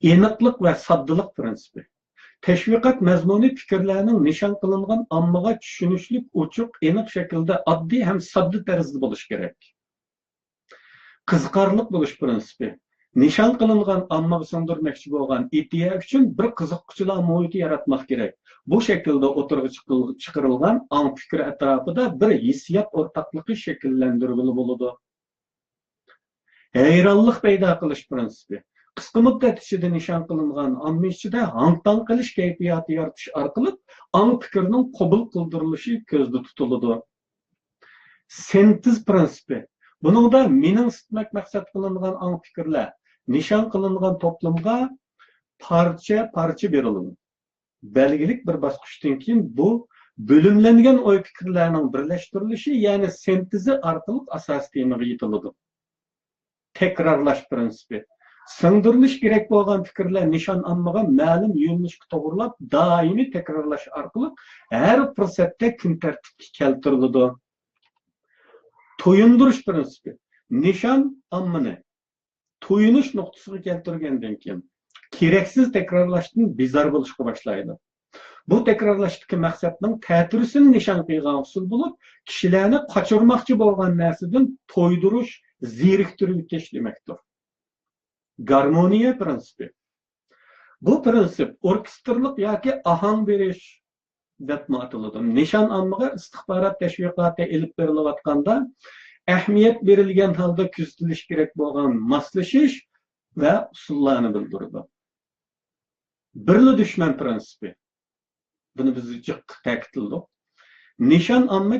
ئېنىقلىق ۋە ساددىلىق پىرىنسىپى. تەشۋىقات مەزمۇنى پىكىرلەرنىڭ نىشان قىلىنغان ئاممىغا چۈشىنىشلىك، ئوچۇق، ئېنىق شەكىلدە، ئاددىي ھەم ساددا تەرزدە بولۇشى كېرەك. قىزىقارلىق بولۇش پىرىنسىپى. نىشان قىلىنغان ئاممىغا سىڭدۈرمەكچى بولغان ئىدىيە ئۈچۈن بىر قىزىققۇچىلار مۇھىتى ياراتماق كېرەك. بۇ شەكىلدە ئوتتۇرىغا چىقىل-، چىقىرىلغان ئاڭ پىكرى ئەتراپىدا بىر ھېسسىيات ئورتاقلىقى شەكىللەندۈرگىلى بولىدۇ. ھەيرانلىق پەيدا قىلىش پىرىنسىپى. قىسقا مۇددەت ئىچىدە نىشان قىلىنغان ئامما ئىچىدە ھاڭ-تاڭ قىلىش كەيپىياتى يارىتىش ئارقىلىق ئاڭ پىكرىنىڭ قوبۇل قىلدۇرۇلۇشى كۆزدە تۇتۇلىدۇ. سىنتېز پىرىنسىپى. بۇنىڭدا مېنىڭ سىتمەك مەقسەت قىلىنغان ئاڭ پىكىرلەر نىشان قىلىنغان توپلۇمغا پارچە-پارچە بېرىلىدۇ. بەلگىلىك بىر باسقۇچتىن كېيىن بۇ بۆلۈملەنگەن ئوي پىكىرلەرنىڭ بىرلەشتۈرۈلۈشى، يەنى سىنتېزى ئارقىلىق ئاساسىي تېمىغا يېتىلىدۇ. تەكرارلاش پىرىنسىپى. سىڭدۈرۈلۈشى كېرەك بولغان پىكىرلەر نىشان ئاممىغا مەلۇم يۆنىلىشكە توغرىلاپ دائىمىي تەكرارلاش ئارقىلىق ھەر پۇرسەتتە كۈن تەرتىپكە كەلتۈرۈلىدۇ. تويۇندۇرۇش پىرىنسىپى. نىشان ئاممىنى تويۇنۇش نۇقتىسىغا كەلتۈرگەندىن كېيىن، كېرەكسىز تەكرارلاشتىن بىزار بولۇشقا باشلايدۇ. بۇ تەكرارلاشتىكى مەقسەتنىڭ تەتۈرىسىنى نىشان قىلغان ئۇسۇل بولۇپ، كىشىلەرنى قاچۇرماقچى بولغان نەرسىدىن تويدۇرۇش، زېرىكتۈرۈۋېتىش دېمەكتۇر. گارمونىيە پىرىنسىپى. بۇ پىرىنسىپ ئوركېستىرلىق ياكى ئاھاڭ بېرىش دەپمۇ ئاتىلىدۇ. نىشان ئاممىغا ئىستىخبارات تەشۋىقاتى ئېلىپ بېرىلىۋاتقاندا ئەھمىيەت بېرىلگەن ھالدا كۆزىتىلىشى كېرەك بولغان ماسلىشىش ۋە ئۇسۇللارنى بىلدۈرىدۇ. بىرلا دۈشمەن پىرىنسىپى. بۇنى بىز جىق تەكىتلىدۇق. نىشان ئامما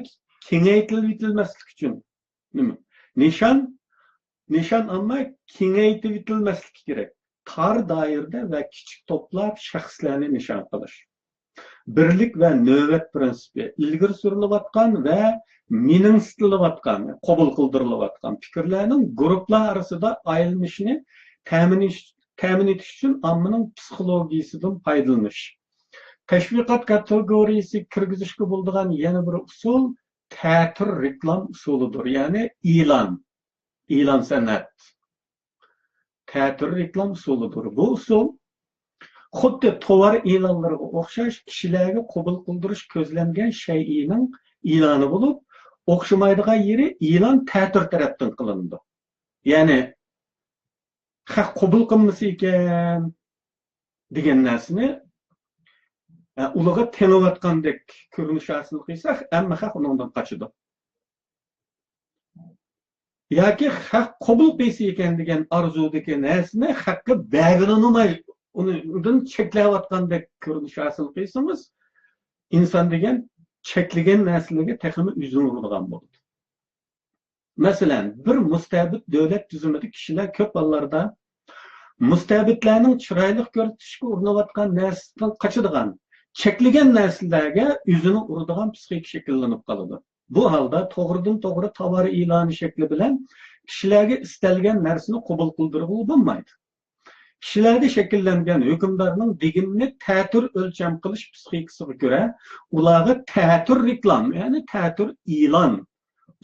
كېڭەيتىلىۋېتىلمەسلىك ئۈچۈن نېمە؟ نىشان، نىشان ئامما كېڭەيتىۋېتىلمەسلىكى كېرەك. تار دائىرىدە ۋە كىچىك توپلاپ شەخسلەرنى نىشان قىلىش. بىرلىك ۋە نۆۋەت پىرىنسىپى. ئىلگىرى سۈرۈلۈۋاتقان ۋە مىنىڭسىتىلىۋاتقان، قوبۇل قىلدۇرۇلۇۋاتقان پىكىرلەرنىڭ گۇرۇپپىلار ئارىسىدا ئايلىنىشىنى تەمىنلىش، تەمىن ئېتىش ئۈچۈن ئاممىنىڭ پسىخولوگىيىسىدىن پايدىلىنىش. تەشۋىقات كاتېگورىيىسىگە كىرگۈزۈشكە بولىدىغان يەنە بىر ئۇسۇل تەتۈر رېكلام ئۇسۇلىدۇر، يەنى ئېلان، ئېلان سەنئەت. تەتۈر رېكلام ئۇسۇلىدۇر. بۇ ئۇسۇل خۇددى توۋار ئېلانلىرىغا ئوخشاش كىشىلەرگە قوبۇل قىلدۇرۇش كۆزلەنگەن شەيئىنىڭ ئېلانى بولۇپ، ئوخشىمايدىغان يېرى ئېلان تەتۈر تەرەپتىن قىلىنىدۇ. يەنى خەق قوبۇل قىلمىسا ئىكەن دېگەن نەرسىنى، ئە، ئۇلىغا تېڭىۋاتقاندەك كۆرۈنۈش ھاسىل قىلسا، ھەممە خەق ئۇنىڭدىن قاچىدۇ. ياكى خەق قوبۇل قىلسا ئىكەن دېگەن ئارزۇدىكى نەرسىنى خەققە بەرگىلى ئۇنىماي، ئۇنىڭدىن چەكلەۋاتقاندەك كۆرۈنۈش ھاسىل قىلسىڭىز، ئىنسان دېگەن چەكلىگەن نەرسىلەرگە تېخىمۇ ئۆزىنى ئۇرىدىغان بولىدۇ. مەسىلەن، بىر مۇستەبىت دۆلەت تۈزۈمىدە كىشىلەر كۆپ ھاللاردا مۇستەبىتلەرنىڭ چىرايلىق كۆرسىتىشكە ئۇرۇنۇۋاتقان نەرسىسىدىن قاچىدىغان، چەكلىگەن نەرسىلەرگە ئۆزىنى ئۇرىدىغان پسىخىكا شەكىللىنىپ قالىدۇ. بۇ ھالدا توغرىدىن توغرا تاۋار ئېلانى شەكلى بىلەن كىشىلەرگە ئىستەلگەن نەرسىنى قوبۇل قىلدۇرغىلى بولمايدۇ. كىشىلەردە شەكىللەنگەن ھۆكۈمدارنىڭ دېگىنىنى تەتۈر ئۆلچەم قىلىش پسىخىكىسىغا كۆرە، ئۇلارغا تەتۈر رېكلام، يەنى تەتۈر ئېلان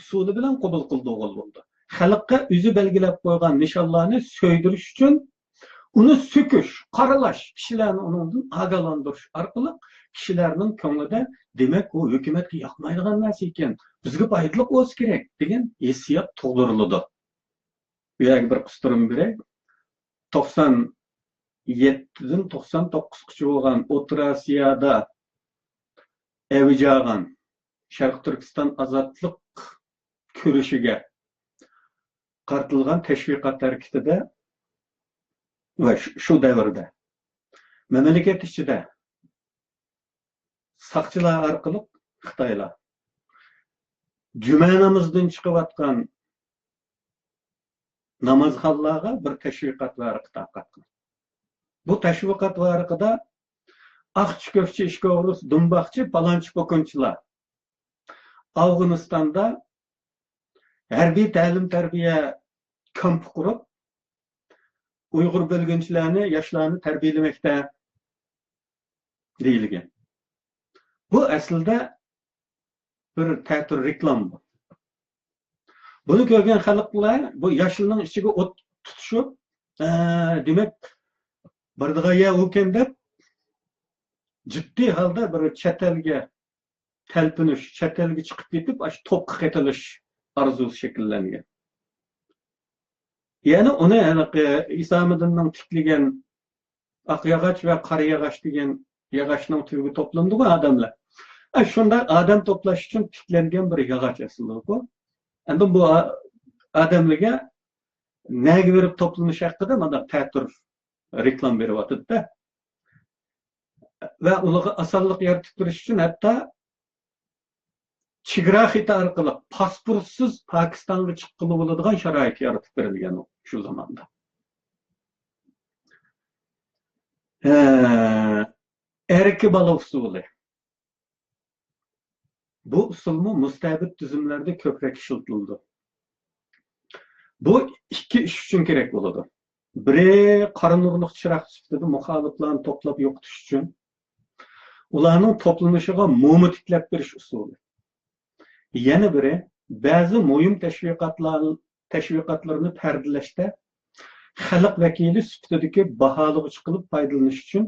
ئۇسۇلى بىلەن قوبۇل قىلدۇرغىلى بولىدۇ. خەلققە ئۆزى بەلگىلەپ قويغان نىشانلارنى سۆيدۈرۈش ئۈچۈن ئۇنى سۆكۈش، قارىلاش، كىشىلەرنى ئۇنىڭدىن ئاگاھلاندۇرۇش ئارقىلىق كىشىلەرنىڭ كۆڭلىدە، دېمەك، ئۇ ھۆكۈمەتكە ياقمايدىغان نەرسە ئىكەن، بىزگە پايدىلىق بولسا كېرەك، دېگەن ھېسسىيات تۇغدۇرۇلىدۇ. بۇ يەرگە بىر قىستۇرما بېرەي. توقسان يەتتىدىن توقسان توققۇزغىچە بولغان ئوتتۇرا ئاسىيادا ئەۋج ئالغان شەرقىي تۈركىستان ئازادلىق كۈرىشىگە قارىتىلغان تەشۋىقات ھەرىكىتىدە ۋە شۇ، شۇ دەۋردە مەملىكەت ئىچىدە ساقچىلار ئارقىلىق خىتايلار جۈمە نامىزىدىن چىقىۋاتقان نامازخانلارغا بىر تەشۋىقات ۋەرىقى تارقاتقان. بۇ تەشۋىقات ۋەرىقىدە ئاقچى، كۆكچى، ئىچكى ئورۇس، دۇمباقچى، پالانچى، پوكۇنچىلار ئافغانىستاندا ھەربىي تەلىم-تەربىيە كامپى قۇرۇپ، ئۇيغۇر بۆلگۈنچىلەرنى، ياشلارنى تەربىيەلىمەكتە دېيىلگەن. بۇ ئەسلىدە بىر تەتۈر رېكلام بۇ. بۇنى كۆرگەن خەلقلەر بۇ ياشلىنىڭ ئىچىگە ئوت تۇتۇشۇپ، ئە، دېمەك، بارىدىغان يەر ئۇكەن دەپ، جىددىي ھالدا بىر چەت ئەلگە تەلپۈنۈش، چەت ئەلگە چىقىپ كېتىپ، ئاشۇ توپقا قېتىلىش ئارزۇسى شەكىللەنگەن. يەنى ئۇنى ھېلىقى ئىسامىدىننىڭ تىكلىگەن ئاق ياغاچ ۋە قارا ياغاچ دېگەن ياغاچنىڭ تۈۋىگە توپلىنىدىغۇ ئادەملەر. ئە، شۇنداق ئادەم توپلاش ئۈچۈن تىكلەنگەن بىر ياغاچ ئەسلىدىكۇ. ئەمدى بۇ ئا-، ئادەملەرگە نەگە بېرىپ توپلىنىش ھەققىدە مانا تەتۈر رېكلام بېرىۋاتىدۇ-دە. ۋە ئۇلارغا ئاسانلىق يارىتىپ بېرىش ئۈچۈن ھەتتا چېگرا خېتى ئارقىلىق پاسپورتسىز پاكىستانغا چىققىلى بولىدىغان شارائىت يارىتىپ بېرىلگەن شۇ زاماندا. ھە، ئەركە بالا ئۇسۇلى. بۇ ئۇسۇلمۇ مۇستەبىت تۈزۈملەردە كۆپرەك ئىشلىتىلىدۇ. بۇ ئىككى ئىش ئۈچۈن كېرەك بولىدۇ. بىرى، قارا نۇرلۇق چىراغ سۈپىتىدە مۇخالىپلارنى توپلاپ يوقىتىش ئۈچۈن، ئۇلارنىڭ توپلىنىشىغا موما تىكلەپ بېرىش ئۇسۇلى. يەنە بىرى، بەزى مۇھىم تەشۋىقاتلار، تەشۋىقاتلىرىنى پەردىلەشتە خەلق ۋەكىلى سۈپىتىدىكى باھالىغۇچى قىلىپ پايدىلىنىش ئۈچۈن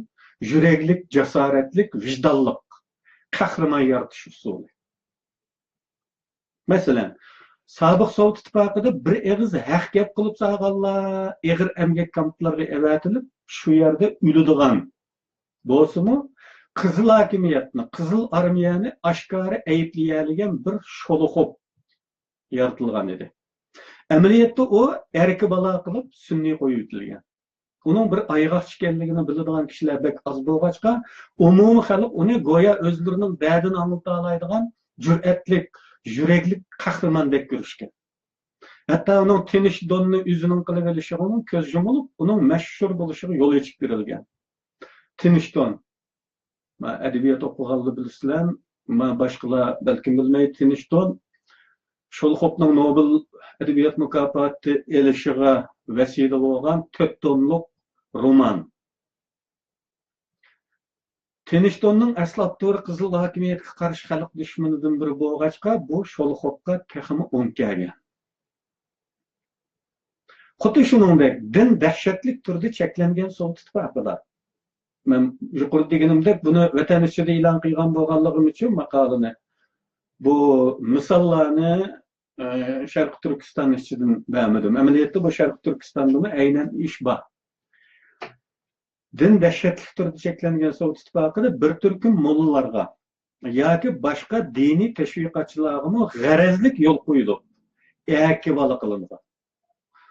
يۈرەكلىك، جاسارەتلىك، ۋىجدانلىق قەھرىمان يارىتىش ئۇسۇلى. مەسىلەن، سابىق سوۋېت ئىتتىپاقىدا بىر ئېغىز ھەق گەپ قىلىپ سالغانلار ئېغىر ئەمگەك كامپلىرىغا ئەۋەتىلىپ، شۇ يەردە ئۆلىدىغان بولسىمۇ، قىزىل ھاكىمىيەتنى، قىزىل ئارمىيەنى ئاشكارا ئەيىبلىيەلىگەن بىر شولخوپ يارىتىلغان ئىدى. ئەمەلىيەتتە ئۇ ئەركە بالا قىلىپ سۈنئىي قويۇۋېتىلگەن. ئۇنىڭ بىر ئايغاقچى ئىكەنلىكىنى بىلىدىغان كىشىلەر بەك ئاز بولغاچقا، ئومۇمىي خەلق ئۇنى گويا ئۆزلىرىنىڭ دەردىنى ئاڭلىتالايدىغان جۈرئەتلىك، يۈرەكلىك قەھرىماندەك كۆرۈشكەن. ھەتتا ئۇنىڭ تىنچ دوننى ئۆزىنىڭ قىلىۋېلىشىغىمۇ كۆز يۇمۇلۇپ، ئۇنىڭ مەشھۇر بولۇشىغا يول ئېچىپ بېرىلگەن. تىنچ دون. ما، ئەدەبىيات ئوقۇغانلار بىلىسىلەر، ما، باشقىلار بەلكىم بىلمەي، تىنچ دون شولخوپنىڭ نوبېل ئەدەبىيات مۇكاپاتى ئېلىشىغا ۋەسىلە بولغان تۆت توملۇق رومان. تىنچ دوننىڭ ئەسلى ئاپتورى قىزىل ھاكىمىيەتكە قارشى خەلق دۈشمىنىدىن بىرى بولغاچقا، بۇ شولخوپقا تېخىمۇ ئوڭ كەلگەن. خۇددى شۇنىڭدەك دىن دەھشەتلىك تۈردە چەكلەنگەن سوۋېت ئىتتىپاقىدا. مەن يۇقىرىدا دېگىنىمدەك بۇنى ۋەتەن ئىچىدە ئېلان قىلغان بولغانلىقىم ئۈچۈن ماقالىنى بۇ مىساللارنى، ئە، شەرقىي تۈركىستان ئىچىدىن بەرمىدىم. ئەمەلىيەتتە بۇ شەرقىي تۈركىستاندىمۇ ئەينەن ئىش بار. دىن دەھشەتلىك تۈردە چەكلەنگەن سوۋېت ئىتتىپاقىدا بىر تۈركۈم موللىلارغا ياكى باشقا دىنىي تەشۋىقاتچىلارغىمۇ غەرەزلىك يول قويۇلۇپ، ئەكىۋالا قىلىنغان.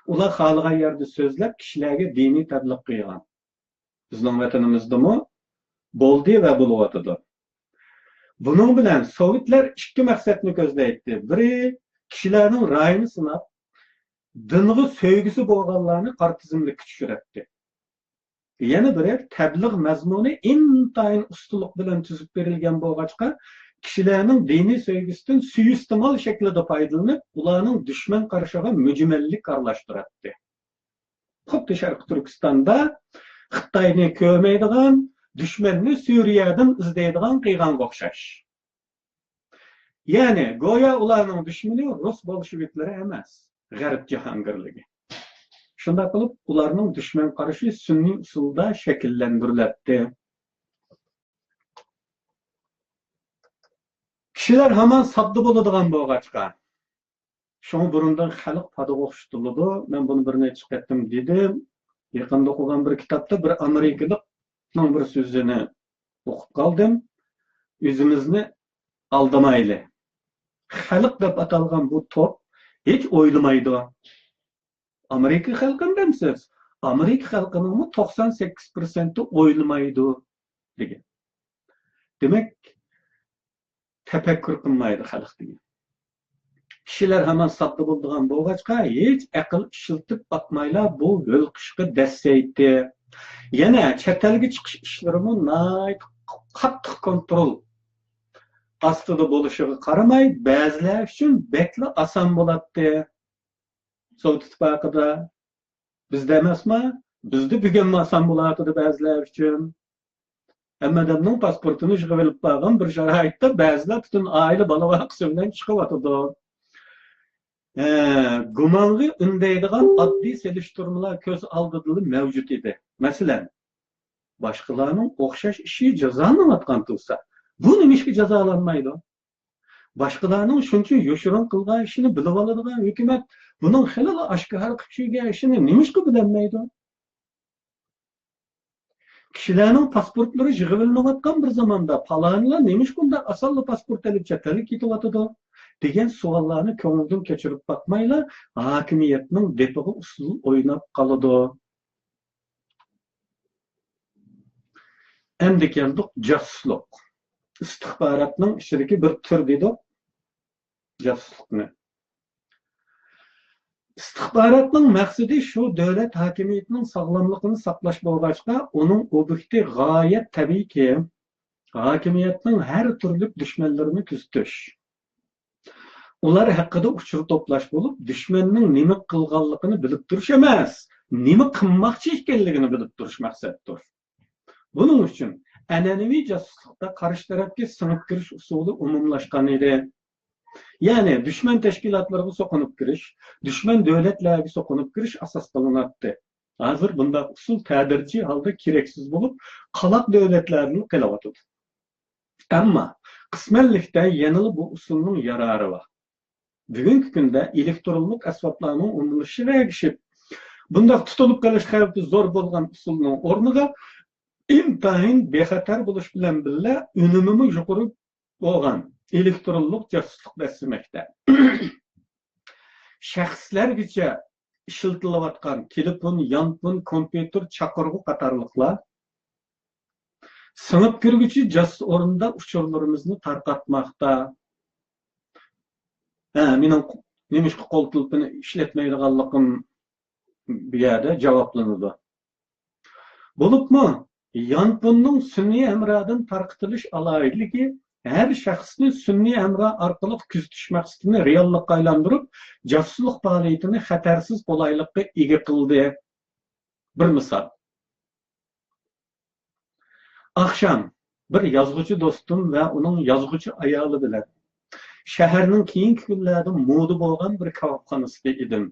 ئۇلار خالىغان يەردە سۆزلەپ، كىشىلەرگە دىنىي تەبلىغ قىلغان. بىزنىڭ ۋەتىنىمىزدىمۇ بولدى ۋە بولۇۋاتىدۇ. بۇنىڭ بىلەن سوۋېتلار ئىككى مەقسەتنى كۆزلەيتتى. بىرى، كىشىلەرنىڭ رايىنى سىناپ، دىنغا سۆيگۈسى بولغانلارنى قارا تىزىملىككە چۈشۈرەتتى. يەنە بىرى، تەبلىغ مەزمۇنى ئىنتايىن ئۇستىلىق بىلەن تۈزۈپ بېرىلگەن بولغاچقا، كىشىلەرنىڭ دىنىي سۆيگۈسىدىن سۇيىئىستېمال شەكلىدە پايدىلىنىپ، ئۇلارنىڭ دۈشمەن قارىشىغا مۈجمەللىك ئارىلاشتۇراتتى. خۇددى شەرقىي تۈركىستاندا خىتاينى كۆرمەيدىغان، دۈشمەننى سۈرىيەدىن ئىزدەيدىغان قىلغانغا ئوخشاش. يەنى، گويا ئۇلارنىڭ دۈشمىنى رۇس بولشېۋىكلىرى ئەمەس، غەرب جاھانگىرلىكى. شۇنداق قىلىپ، ئۇلارنىڭ دۈشمەن قارىشى سۈنئىي ئۇسۇلدا شەكىللەندۈرۈلەتتى. كىشىلەر ھامان ساددا بولىدىغان بولغاچقا، شۇڭا بۇرۇندىن خەلق پادىغا ئوخشىتىلىدۇ. مەن بۇنى بىر نەچچە قېتىم دېدىم. يېقىندا ئوقۇغان بىر كىتابتا بىر ئامېرىكىلىقنىڭ بىر سۆزىنى ئوقۇپ قالدىم. ئۆزىمىزنى ئالدىمايلى. خەلق دەپ ئاتالغان بۇ توپ ھېچ ئويلىمايدۇ. ئامېرىكا خەلقىنى دەمسىز؟ ئامېرىكا خەلقىنىڭمۇ توقسان سەككىز پىرسەنتى ئويلىمايدۇ دېگەن. دېمەك، تەپەككۇر قىلمايدۇ خەلق دېگەن. كىشىلەر ھامان ساددا بولىدىغان بولغاچقا، ھېچ ئەقىل ئىشلىتىپ باقمايلا بۇ ھۆل قىشقا دەسسەيتتى. يەنە چەت ئەلگە چىقىش ئىشلىرىمۇ ناھايىتى قاتتىق كونترول ئاستىدا بولۇشىغا قارىماي، بەزىلەر ئۈچۈن بەكلا ئاسان بولاتتى. سوۋېت ئىتتىپاقىدا بىزدە ئەمەسما؟ بىزدە بۈگۈنمۇ ئاسان بولاتىدۇ بەزىلەر ئۈچۈن. ھەممە ئادەمنىڭ پاسپورتىنى يىغىۋېلىپ بارغان بىر شارائىتتا بەزىلەر پۈتۈن ئائىلە بالا-ۋاقىسى بىلەن چىقىۋاتىدۇ. ھە، گۇمانغا ئۈندەيدىغان ئاددىي سېلىشتۇرمىلار كۆز ئالدىدىلا مەۋجۇت ئىدى. مەسىلەن، باشقىلارنىڭ ئوخشاش ئىشى جازالىنىۋاتقان تۇرسا، بۇ نېمىشقا جازالانمايدۇ؟ باشقىلارنىڭ شۇنچە يوشۇرۇن قىلغان ئىشىنى بىلىۋالىدىغان ھۆكۈمەت بۇنىڭ خېلىلا ئاشكارا قىلىپ يۈرگەن ئىشىنى نېمىشقا بىلەلمەيدۇ؟ كىشىلەرنىڭ پاسپورتلىرى يىغىۋېلىنىۋاتقان بىر زاماندا پالانىلار نېمىشقا ئۇنداق ئاسانلا پاسپورت ئېلىپ چەت ئەلگە كېتىۋاتىدۇ؟ دېگەن سوئاللارنى كۆڭلىدىن كەچۈرۈپ باقمايلا، ھاكىمىيەتنىڭ دېپىغا ئۇسسۇل ئويناپ قالىدۇ. ئەمدى كەلدۇق جاسۇسلۇق. ئىستىخباراتنىڭ ئىچىدىكى بىر تۈر دېدۇق. جاسۇسلۇقنى. ئىستىخباراتنىڭ مەقسىتى شۇ دۆلەت ھاكىمىيىتىنىڭ ساغلاملىقىنى ساقلاش بولغاچقا، ئۇنىڭ ئوبيېكتى غايەت تەبىئىيكى، ھاكىمىيەتنىڭ ھەر تۈرلۈك دۈشمەنلىرىنى كۆزىتىش. ئۇلار ھەققىدە ئۇچۇر توپلاش بولۇپ، دۈشمەننىڭ نېمە قىلغانلىقىنى بىلىپ تۇرۇش ئەمەس، نېمە قىلماقچى ئىكەنلىكىنى بىلىپ تۇرۇش مەقسەتتۇر. بۇنىڭ ئۈچۈن ئەنئەنىۋى جاسۇسلۇقتا قارشى تەرەپكە سىڭىپ كىرىش ئۇسۇلى ئومۇملاشقان ئىدى. يەنى دۈشمەن تەشكىلاتلىرىغا سوقۇنۇپ كىرىش، دۈشمەن دۆلەتلەرگە سوقۇنۇپ كىرىش ئاساس قىلىناتتى. ھازىر بۇنداق ئۇسۇل تەدرىجىي ھالدا كېرەكسىز بولۇپ، قالاق دۆلەتلەردىلا قېلىۋاتىدۇ. ئەمما قىسمەنلىكتە يەنىلا بۇ ئۇسۇلنىڭ يارارى بار. بۈگۈنكى كۈندە ئېلېكترونلۇق ئەسۋابلارنىڭ ئومۇملىشىشىغا ئەگىشىپ، بۇنداق تۇتۇلۇپ قېلىش خەۋپى زور بولغان ئۇسۇلنىڭ ئورنىغا ئىنتايىن بىخەتەر بولۇش بىلەن بىللە، ئۈنۈمىمۇ يۇقىرى بولغان ئېلېكترونلۇق جاسۇسلۇق دەسسىمەكتە. شەخسلەرگىچە ئىشلىتىلىۋاتقان تېلېفون، يانفون، كومپيۇتېر، چاقىرغۇ قاتارلىقلار سىڭىپ كىرگۈچى جاسۇس ئورنىدا ئۇچۇرلىرىمىزنى تارقاتماقتا. ھە، مېنىڭ نېمىشقا قول تېلېفونى ئىشلەتمەيدىغانلىقىم بۇ يەردە جاۋابلىنىدۇ. بولۇپمۇ يانفوننىڭ سۈنئىي ھەمرادىن تارقىتىلىش ئالاھىدىلىكى ھەر شەخسنى سۈنئىي ھەمرا ئارقىلىق كۆزىتىش مەقسىتىنى رېئاللىققا ئايلاندۇرۇپ، جاسۇسلۇق پائالىيىتىنى خەتەرسىز قولايلىققا ئىگە قىلدى. بىر مىسال. ئاخشام بىر يازغۇچى دوستۇم ۋە ئۇنىڭ يازغۇچى ئايالى بىلەن شەھەرنىڭ كېيىنكى كۈنلەردە مودا بولغان بىر كاۋاپخانىسىدا ئىدىم.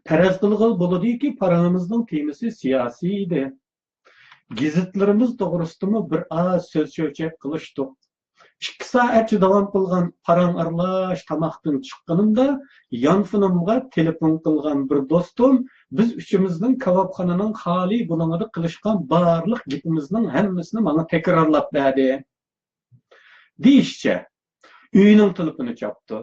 پەرەز قىلغىلى بولىدۇكى، پاراڭىمىزنىڭ تېمىسى سىياسىي ئىدى. گېزىتلىرىمىز توغرىسىدىمۇ بىر ئاز سۆز-چۆچەك قىلىشتۇق. ئىككى سائەتچە داۋام قىلغان پاراڭ ئارىلاش تاماقتىن چىققىنىمدا، يانفونۇمغا تېلېفون قىلغان بىر دوستۇم بىز ئۈچىمىزنىڭ كاۋاپخانىنىڭ خالىي بۇلۇڭىدا قىلىشقان بارلىق گېپىمىزنىڭ ھەممىسىنى ماڭا تەكرارلاپ بەردى. دېيىشىچە، ئۆيىنىڭ تېلېفونى چاپتۇ.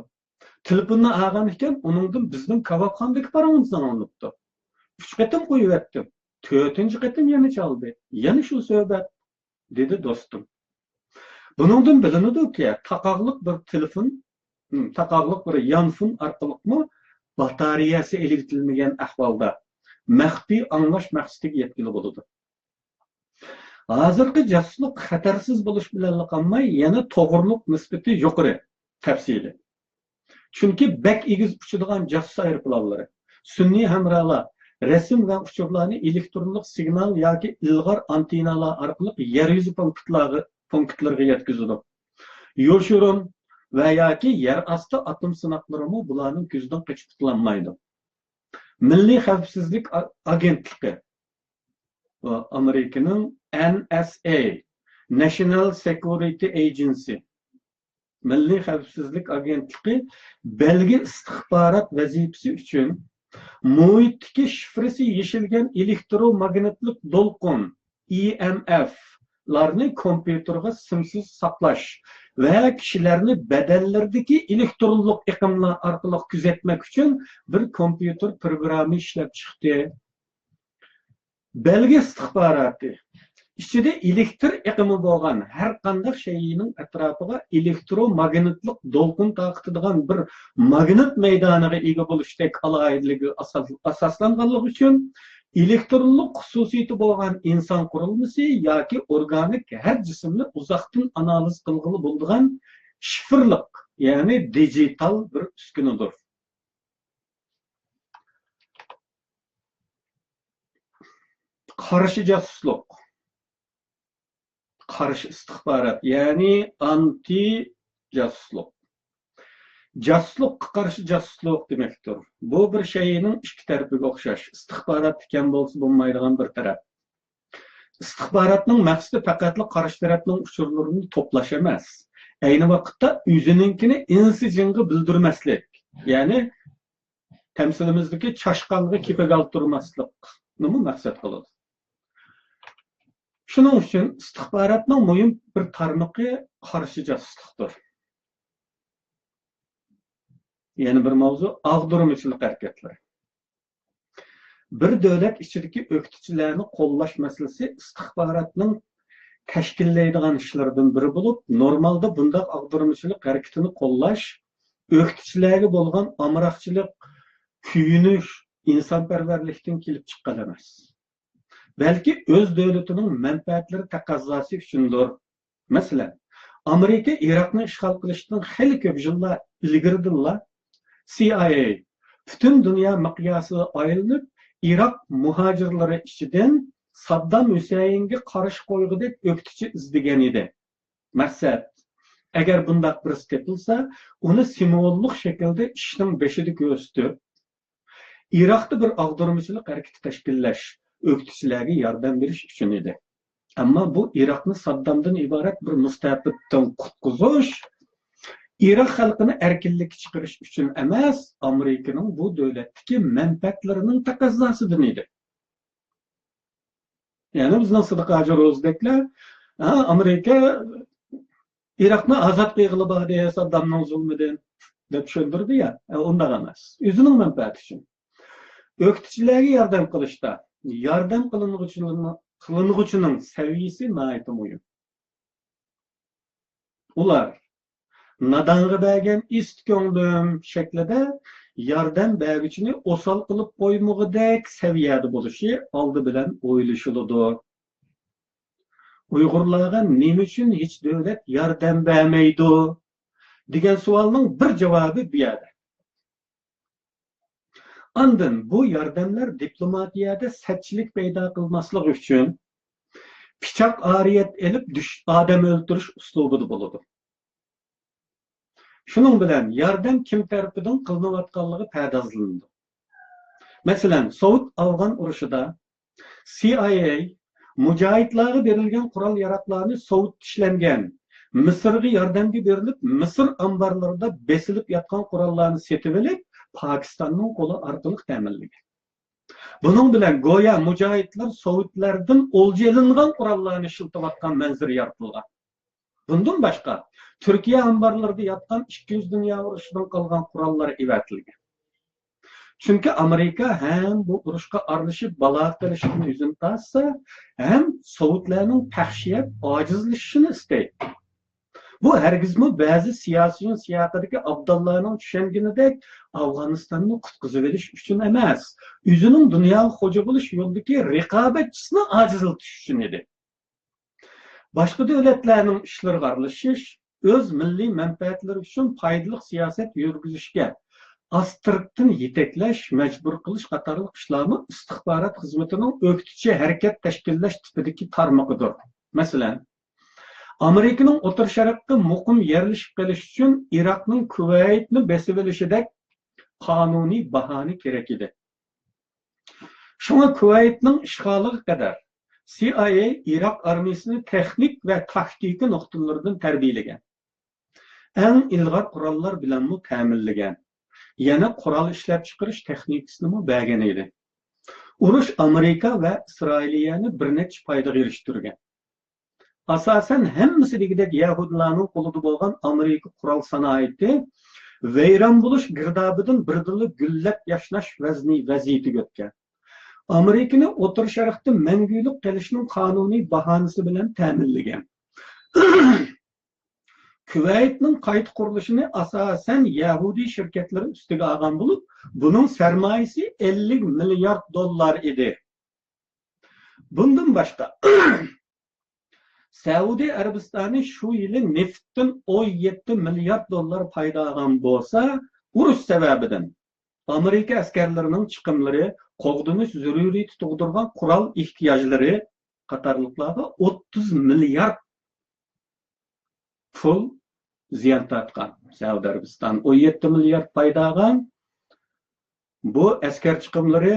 تېلېفوننى ئالغان ئىكەن، ئۇنىڭدىن بىزنىڭ كاۋاپخانىدىكى پاراڭىمىزنى ئاڭلىنىپتۇ. ئۈچ قېتىم قويۇۋەتتىم. تۆتىنچى قېتىم يەنە چالدى. يەنە شۇ سۆھبەت، دېدى دوستۇم. بۇنىڭدىن بىلىنىدۇكى، تاقاقلىق بىر تېلېفون، ھم، تاقاقلىق بىر يانفون ئارقىلىقمۇ باتارېيەسى ئېلىۋېتىلمىگەن ئەھۋالدا مەخپىي ئاڭلاش مەقسىتىگە يەتكىلى بولىدۇ. ھازىرقى جاسۇسلۇق خەتەرسىز بولۇش بىلەنلا قالماي، يەنە توغرىلىق نىسبىتى يۇقىرى، تەپسىلىي. چۈنكى بەك ئېگىز ئۇچىدىغان جاسۇس ئايروپىلانلىرى، سۈنئىي ھەمراھلار رەسىم ۋە ئۇچۇرلارنى ئېلېكترونلۇق سىگنال ياكى ئىلغار ئانتېننالار ئارقىلىق يەر يۈزى پونكىتلارغا، پونكىتلىرىغا يەتكۈزىدۇ. يوشۇرۇن ۋە ياكى يەر ئاستى ئاتوم سىناقلىرىمۇ بۇلارنىڭ كۆزىدىن قېچىپ قۇتۇلالمايدۇ. مىللىي خەۋپسىزلىك ئا-، ئاگېنتلىقى، ئامېرىكىنىڭ N S A، National Security Agency، مىللىي خەۋپسىزلىك ئاگېنتلىقى بەلگە ئىستىخبارات ۋەزىپىسى ئۈچۈن مۇھىتتىكى شىفرىسى يېشىلگەن ئېلېكتروماگنىتلىق دولقۇن، E M F، لارنى كومپيۇتېرغا سىمسىز ساقلاش ۋە كىشىلەرنى بەدەنلىرىدىكى ئېلېكترونلۇق ئېقىملار ئارقىلىق كۆزەتمەك ئۈچۈن بىر كومپيۇتېر پروگرامما ئىشلەپ چىقتى. بەلگە ئىستىخباراتى ئىچىدە ئېلېكتر ئېقىمى بولغان ھەر قانداق شەيئىنىڭ ئەتراپىغا ئېلېكتروماگنىتلىق دولقۇن تارقىتىدىغان بىر ماگنىت مەيدانىغا ئىگە بولۇشتەك ئالاھىدىلىكىگە ئاساس-، ئاساسلانغانلىقى ئۈچۈن، ئېلېكترونلۇق خۇسۇسىيىتى بولغان ئىنسان قۇرۇلمىسى ياكى ئورگانىك ھەر جىسىمنى ئۇزاقتىن ئانالىز قىلغىلى بولىدىغان شىفىرلىق، يەنى دىجىتال بىر ئۈسكۈنىدۇر. قارشى جاسۇسلۇق، قارشى ئىستىخبارات، يەنى ئانتى جاسۇسلۇق. جاسۇسلۇققا قارشى جاسۇسلۇق دېمەكتۇر. بۇ بىر شەيئىنىڭ ئىككى تەرىپىگە ئوخشاش. ئىستىخباراتتا كەم بولسا بولمايدىغان بىر تەرەپ. ئىستىخباراتنىڭ مەقسىتى پەقەتلا قارشى تەرەپنىڭ ئۇچۇرلىرىنى توپلاش ئەمەس، ئەينى ۋاقىتتا ئۆزىنىڭكىنى ئىنسى جىنغا بىلدۈرمەسلىك، يەنى تەمسىلىمىزدىكى چاشقانغا كېپىگە ئالتۇرماسلىقنىمۇ مەقسەت قىلىدۇ. شۇنىڭ ئۈچۈن ئىستىخباراتنىڭ مۇھىم بىر تارمىقى قارشى جاسۇسلۇقتۇر. يەنە بىر ماۋزۇ، ئاغدۇرمىچىلىق ھەرىكەتلىرى. بىر دۆلەت ئىچىدىكى ئۆكتىچىلەرنى قوللاش مەسىلىسى ئىستىخباراتنىڭ تەشكىللەيدىغان ئىشلىرىدىن بىرى بولۇپ، نورمالدا بۇنداق ئاغدۇرمىچىلىق ھەرىكىتىنى قوللاش ئۆكتىچىلەرگە بولغان ئامراقچىلىق، كۆيۈنۈش، ئىنسانپەرۋەرلىكتىن كېلىپ چىققان ئەمەس. بەلكى ئۆز دۆلىتىنىڭ مەنپەئەتلىرى تەقەززاسى ئۈچۈندۇر. مەسىلەن، ئامېرىكا ئىراقنى ئىشغال قىلىشتىن خېلى كۆپ يىللار ئىلگىرىدىنلا سى ئاي ئەي پۈتۈن دۇنيا مىقياسىدا ئايلىنىپ، ئىراق مۇھاجىرلىرى ئىچىدىن ساددام ھۈسەيىنگە قارشى قويغۇدەك ئۆكتىچى ئىزدىگەن ئىدى. مەقسەت، ئەگەر بۇنداق بىرسى تېپىلسا، ئۇنى سىمۋوللۇق شەكىلدە ئىشنىڭ بېشىدا كۆرسىتىپ، ئىراقتا بىر ئاغدۇرمىچىلىق ھەرىكىتى تەشكىللەش، ئۆكتىچىلەرگە ياردەم بېرىش ئۈچۈن ئىدى. ئەمما بۇ ئىراقنى ساددامدىن ئىبارەت بىر مۇستەبىتتىن قۇتقۇزۇش، ئىراق خەلقىنى ئەركىنلىككە چىقىرىش ئۈچۈن ئەمەس، ئامېرىكىنىڭ بۇ دۆلەتتىكى مەنپەئەتلىرىنىڭ تەقەززاسىدىن ئىدى. يەنى بىزنىڭ سىدىق ھاجى روزىدەكلەر، ھە، ئامېرىكا ئىراقنى ئازاد قىلغىلى باردى، ساددامنىڭ زۇلمىدىن، دەپ چۈشەندۈردى يا. ئە، ئۇنداق ئەمەس. ئۆزىنىڭ مەنپەئەتى ئۈچۈن. ئۆكتىچىلەرگە ياردەم قىلىشتا ياردەم قىلىنغۇچىلارنىڭ، قىلىنغۇچىنىڭ سەۋىيىسى ناھايىتى مۇھىم. ئۇلار نادانغا بەرگەن ئىست كۆڭلۈم شەكلىدە ياردەم بەرگۈچىنى ئوسال قىلىپ قويمىغۇدەك سەۋىيەدە بولۇشى ئالدى بىلەن ئويلىشىلىدۇ. ئۇيغۇرلارغا نېمە ئۈچۈن ھېچ دۆلەت ياردەم بەرمەيدۇ دېگەن سوئالنىڭ بىر جاۋابى بۇ يەردە. ئاندىن بۇ ياردەملەر دىپلوماتىيەدە سەتچىلىك پەيدا قىلماسلىق ئۈچۈن پىچاق ئارىيەت ئېلىپ دۈش-، ئادەم ئۆلتۈرۈش ئۇسلۇبىدا بولىدۇ. شۇنىڭ بىلەن ياردەم كىم تەرىپىدىن قىلىنىۋاتقانلىقى پەردازلىنىدۇ. مەسىلەن، سوۋېت ئافغان ئۇرۇشىدا سى ئاي ئەي مۇجاھىدلارغا بېرىلگەن قورال-ياراغلارنى سوۋېتتا ئىشلەنگەن، مىسىرغا ياردەمگە بېرىلىپ، مىسىر ئامبارلىرىدا بېسىلىپ ياتقان قوراللارنى سېتىۋېلىپ، پاكىستاننىڭ قولى ئارقىلىق تەمىنلىگەن. بۇنىڭ بىلەن گويا مۇجاھىدلار سوۋېتلەردىن ئولجا ئېلىنغان قوراللارنى ئىشلىتىۋاتقان مەنزىرە يارىتىلغان. بۇندىن باشقا، تۈركىيە ئامبارلىرىدا ياتقان ئىككىنچى دۇنيا ئۇرۇشىدىن قالغان قوراللار ئەۋەتىلگەن. چۈنكى ئامېرىكا ھەم بۇ ئۇرۇشقا ئارىلىشىپ بالا قىلىشتىن يۈزىنى تارتسا، ھەم سوۋېتلارنىڭ پەخشىيەپ ئاجىزلىشىشىنى ئىستەيدۇ. بۇ ھەرگىزمۇ بەزى سىياسىيون سىياقىدىكى ئابداللارنىڭ چۈشەنگىنىدەك ئافغانىستاننى قۇتقۇزۇۋېلىش ئۈچۈن ئەمەس، ئۆزىنىڭ دۇنياغا خوجا بولۇش يولىدىكى رىقابەتچىسىنى ئاجىزلىتىش ئۈچۈن ئىدى. باشقا دۆلەتلەرنىڭ ئىشلىرىغا ئارىلىشىش، ئۆز مىللىي مەنپەئەتلىرى ئۈچۈن پايدىلىق سىياسەت يۈرگۈزۈشكە ئاستىرتتىن يېتەكلەش، مەجبۇر قىلىش قاتارلىق ئىشلارمۇ ئىستىخبارات خىزمىتىنىڭ ئۆكتىچى ھەرىكەت تەشكىللەش تىپىدىكى تارمىقىدۇر. مەسىلەن، ئامېرىكىنىڭ ئوتتۇرا شەرققە مۇقىم يەرلىشىپ قېلىشى ئۈچۈن ئىراقنىڭ كۇۋەيتنى بېسىۋېلىشىدەك قانۇنىي باھانە كېرەك ئىدى. شۇڭا كۇۋەيتنىڭ ئىشغالىغا قەدەر سى ئاي ئەي ئىراق ئارمىيىسىنى تېخنىك ۋە تاكتىكا نۇقتىلىرىدىن تەربىيەلىگەن. ئەڭ ئىلغار قوراللار بىلەنمۇ تەمىنلىگەن. يەنە قورال ئىشلەپچىقىرىش تېخنىكىسىنىمۇ بەرگەن ئىدى. ئۇرۇش ئامېرىكا ۋە ئىسرائىلىيەنى بىر نەچچە پايدىغا ئېرىشتۈرگەن. ئاساسەن ھەممىسى دېگۈدەك يەھۇدىيلارنىڭ قولىدا بولغان ئامېرىكا قورال سانائىتى ۋەيران بولۇش گىردابىدىن بىردىنلا گۈللەپ ياشناش ۋەزنى، ۋەزىيىتىگە ئۆتكەن. ئامېرىكىنى ئوتتۇرا شەرقتە مەڭگۈلۈك قېلىشنىڭ قانۇنىي باھانىسى بىلەن تەمىنلىگەن. كۇۋەيتنىڭ قايتا قۇرۇلۇشىنى ئاساسەن يەھۇدىي شىركەتلىرى ئۈستىگە ئالغان بولۇپ، بۇنىڭ سەرمايىسى ئەللىك مىليارد دوللار ئىدى. بۇندىن باشقا، سەئۇدى ئەرەبىستانى شۇ يىلى نېفىتتىن ئون يەتتە مىليارد دوللار پايدا ئالغان بولسا، ئۇرۇش سەۋەبىدىن ئامېرىكا ئەسكەرلىرىنىڭ چىقىملىرى، قوغدىنىش زۆرۈرىيىتى تۇغدۇرغان قورال ئېھتىياجلىرى قاتارلىقلارغا ئوتتۇز مىليارد پۇل زىيان تارتقان. سەئۇدى ئەرەبىستان ئون يەتتە مىليارد پايدا ئالغان. بۇ ئەسكەر چىقىملىرى،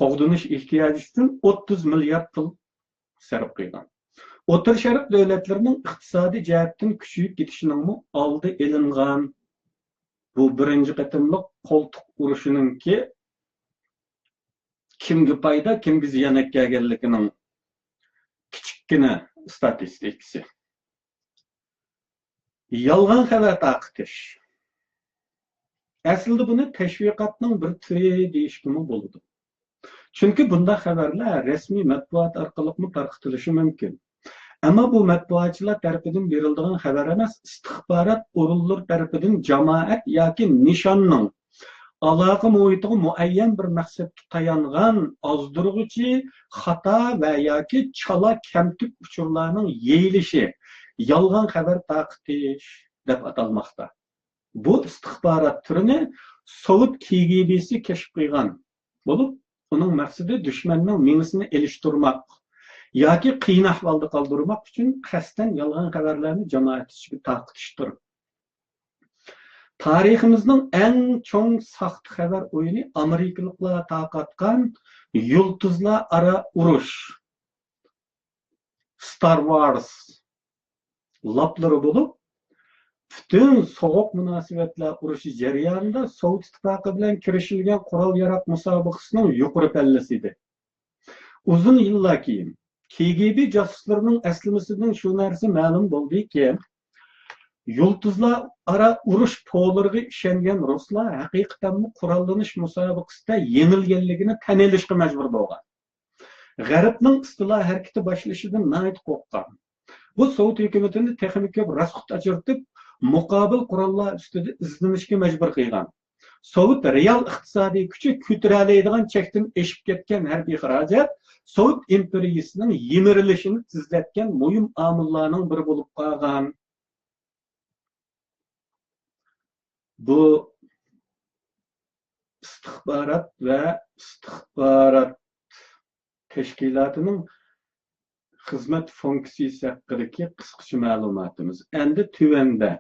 قوغدىنىش ئېھتىياجى ئۈچۈن ئوتتۇز مىليارد پۇل سەرپ قىلغان. ئوتتۇرا شەرق دۆلەتلىرىنىڭ ئىقتىسادىي جەھەتتىن كۈچىيىپ كېتىشىنىڭمۇ ئالدى ئېلىنغان. بۇ بىرىنچى قېتىملىق قولتۇق ئۇرۇشىنىڭكى كىمگە پايدا، كىمگە زىيان ئەكەلگەنلىكىنىڭ كىچىككىنە ئىستاتىستىكىسى. يالغان خەۋەر تارقىتىش. ئەسلىدە بۇنى تەشۋىقاتنىڭ بىر تۈرى دېيىشكىمۇ بولىدۇ. چۈنكى بۇنداق خەۋەرلەر رەسمىي مەتبۇئات ئارقىلىقمۇ تارقىتىلىشى مۇمكىن. ئەمما بۇ مەتبۇئاتچىلار تەرىپىدىن بېرىلىدىغان خەۋەر ئەمەس، ئىستىخبارات ئورۇنلىرى تەرىپىدىن جامائەت ياكى نىشاننىڭ ئالاقە مۇھىتىغا مۇئەييەن بىر مەقسەتكە تايانغان ئازدۇرغۇچى، خاتا ۋە ياكى چالا كەمتۈك ئۇچۇرلارنىڭ يېيىلىشى يالغان خەۋەر تارقىتىش دەپ ئاتالماقتا. بۇ ئىستىخبارات تۈرىنى سوۋېت كىگىبىسى كەشىپ قىلغان بولۇپ، ئۇنىڭ مەقسىتى دۈشمەننىڭ مېڭىسىنى ئېلىشتۇرماق ياكى قىيىن ئەھۋالدا قالدۇرماق ئۈچۈن قەستەن يالغان خەۋەرلەرنى جامائەت ئىچىگە تارقىتىشتۇر. تارىخىمىزنىڭ ئەڭ چوڭ ساختا خەۋەر ئويۇنى ئامېرىكىلىقلار تارقاتقان يۇلتۇزلار ئارا ئۇرۇش، ستار ۋارس، لاپلىرى بولۇپ، پۈتۈن سوغۇق مۇناسىۋەتلەر ئۇرۇشى جەريانىدا سوۋېت ئىتتىپاقى بىلەن كىرىشىلگەن قورال-ياراغ مۇسابىقىسىنىڭ يۇقىرى پەللىسى ئىدى. ئۇزۇن يىللار كېيىن، كىگىبى جاسۇسلىرىنىڭ ئەسلىمىسىدىن شۇ نەرسە مەلۇم بولدىكى، يۇلتۇزلار ئارا ئۇرۇش پولىرىغا ئىشەنگەن رۇسلار ھەقىقەتەنمۇ قوراللىنىش مۇسابىقىسىدە يېڭىلگەنلىكىنى تەن ئېلىشقا مەجبۇر بولغان. غەربنىڭ ئىستىلا ھەرىكىتى باشلىشىدىن ناھايىتى قورققان. بۇ سوۋېت ھۆكۈمىتىنى تېخىمۇ كۆپ راسخوت ئاچرىتىپ، مۇقابىل قوراللار ئۈستىدە ئىزدىنىشكە مەجبۇر قىلغان. سوۋېت رېئال ئىقتىسادىي كۈچى كۆتۈرەلەيدىغان چەكتىن ئېشىپ كەتكەن ھەربىي خىراجەت سوۋېت ئىمپېرىيىسىنىڭ يىمىرىلىشىنى تېزلەتكەن مۇھىم ئامىللارنىڭ بىرى بولۇپ قالغان. بۇ ئىستىخبارات ۋە ئىستىخبارات تەشكىلاتىنىڭ خىزمەت فۇنكسىيىسى ھەققىدىكى قىسقىچە مەلۇماتىمىز. ئەمدى تۆۋەندە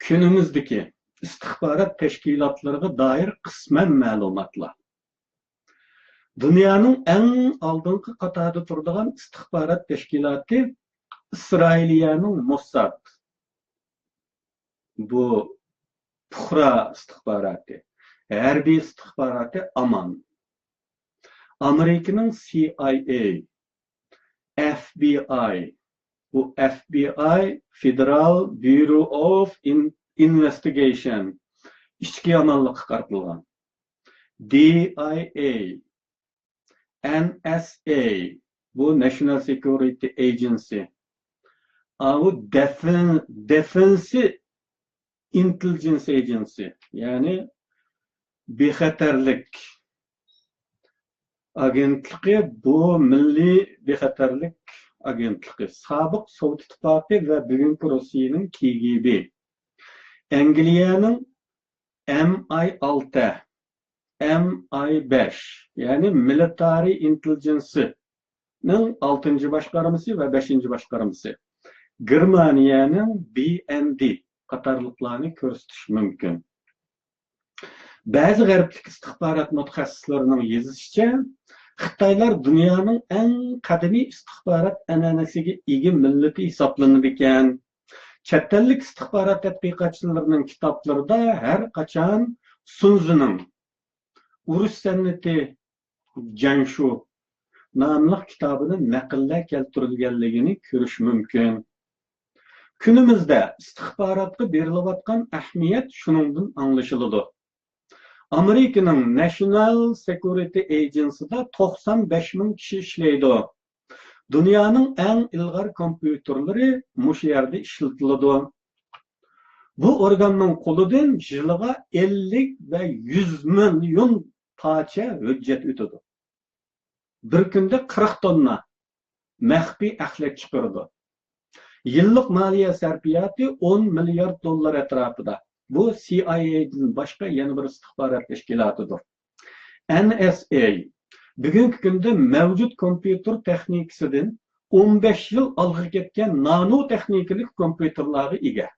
كۈنىمىزدىكى ئىستىخبارات تەشكىلاتلىرىغا دائىر قىسمەن مەلۇماتلار. دۇنيانىڭ ئەڭ ئالدىنقى قاتاردا تۇرىدىغان ئىستىخبارات تەشكىلاتى ئىسرائىلىيەنىڭ موسساد، بۇ پۇقرا ئىستىخباراتى، ھەربىي ئىستىخباراتى ئامان. ئامېرىكىنىڭ سى ئاي ئەي، ئەف بى ئاي، بۇ ئەف بى ئاي، Federal Bureau of In-، Investigation، ئىچكى ئامانلىققا قارىتىلغان. دى ئاي ئەي، ئەن ئەس ئەي، بۇ National Security Agency. ئاۋۇ دەفىن-، دېفېنس ئىنتېللىجېنس ئېجېنسى، يەنى بىخەتەرلىك ئاگېنتلىقى، بۇ مىللىي بىخەتەرلىك ئاگېنتلىقى، سابىق سوۋېت ئىتتىپاقى ۋە بۈگۈنكى روسىيەنىڭ كى جى بى، ئەنگلىيەنىڭ ئەم ئاي ئالتە، ئەم ئاي بەش، يەنى مىلىتارىي ئىنتېللىجېنسنىڭ ئالتىنچى باشقارمىسى ۋە بەشىنچى باشقارمىسى، گېرمانىيەنىڭ بى ئېن دى قاتارلىقلارنى كۆرسىتىش مۇمكىن. بەزى غەربلىك ئىستىخبارات مۇتەخەسسىسلىرىنىڭ يېزىشىچە، خىتايلار دۇنيانىڭ ئەڭ قەدىمىي ئىستىخبارات ئەنئەنىسىگە ئىگە مىللىتى ھېسابلىنىدىكەن. چەت ئەللىك ئىستىخبارات تەتقىقاتچىلىرىنىڭ كىتابلىرىدا ھەر قاچان سۇنزىنىڭ ئۇرۇش سەنئىتى جەنشۇ ناملىق كىتابىدىن نەقىللەر كەلتۈرۈلگەنلىكىنى كۆرۈش مۇمكىن. كۈنىمىزدە ئىستىخباراتقا بېرىلىۋاتقان ئەھمىيەت شۇنىڭدىن ئاڭلىشىلىدۇ. ئامېرىكىنىڭ نەشنال سېكۇرىتى ئېجېنسىدا توقسان بەش مىڭ كىشى ئىشلەيدۇ. دۇنيانىڭ ئەڭ ئىلغار كومپيۇتېرلىرى مۇشۇ يەردە ئىشلىتىلىدۇ. بۇ ئورگاننىڭ قولىدىن يىلىغا ئەللىك ۋە يۈز مىليون پارچە ھۆججەت ئۆتىدۇ. بىر كۈندە قىرىق توننا مەخپىي ئەخلەت چىقىرىدۇ. يىللىق مالىيە سەرپىياتى ئون مىليارد دوللار ئەتراپىدا. بۇ سى ئاي ئەيدىن باشقا يەنە بىر ئىستىخبارات تەشكىلاتىدۇر. ئەن ئەس ئەي بۈگۈنكى كۈندە مەۋجۇت كومپيۇتېر تېخنىكىسىدىن ئون بەش يىل ئالغا كەتكەن نانو تېخنىكىلىق كومپيۇتېرلارغا ئىگە.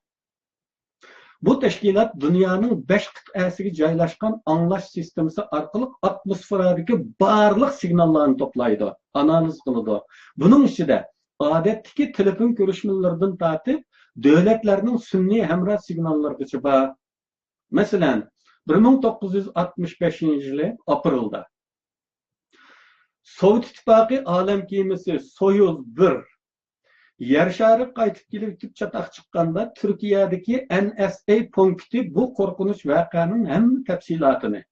بۇ تەشكىلات دۇنيانىڭ بەش قىتئەسىگە جايلاشقان ئاڭلاش سىستېمىسى ئارقىلىق ئاتموسفېرادىكى بارلىق سىگناللارنى توپلايدۇ، ئانالىز قىلىدۇ. بۇنىڭ ئىچىدە ئادەتتىكى تېلېفون كۆرۈشمىلىرىدىن تارتىپ، دۆلەتلەرنىڭ سۈنئىي ھەمراھ سىگناللىرىغىچە بار. مەسىلەن، بىر مىڭ توققۇز يۈز ئاتمىش بەشىنچى يىلى ئاپرېلدا سوۋېت ئىتتىپاقى ئالەم كېمىسى سويۇز بىر يەر شارىغا قايتىپ كېلىۋېتىپ چاتاق چىققاندا، تۈركىيەدىكى ئەن ئەس ئەي پونكىتى بۇ قورقۇنچ ۋەقەنىڭ ھەممە تەپسىلاتىنى،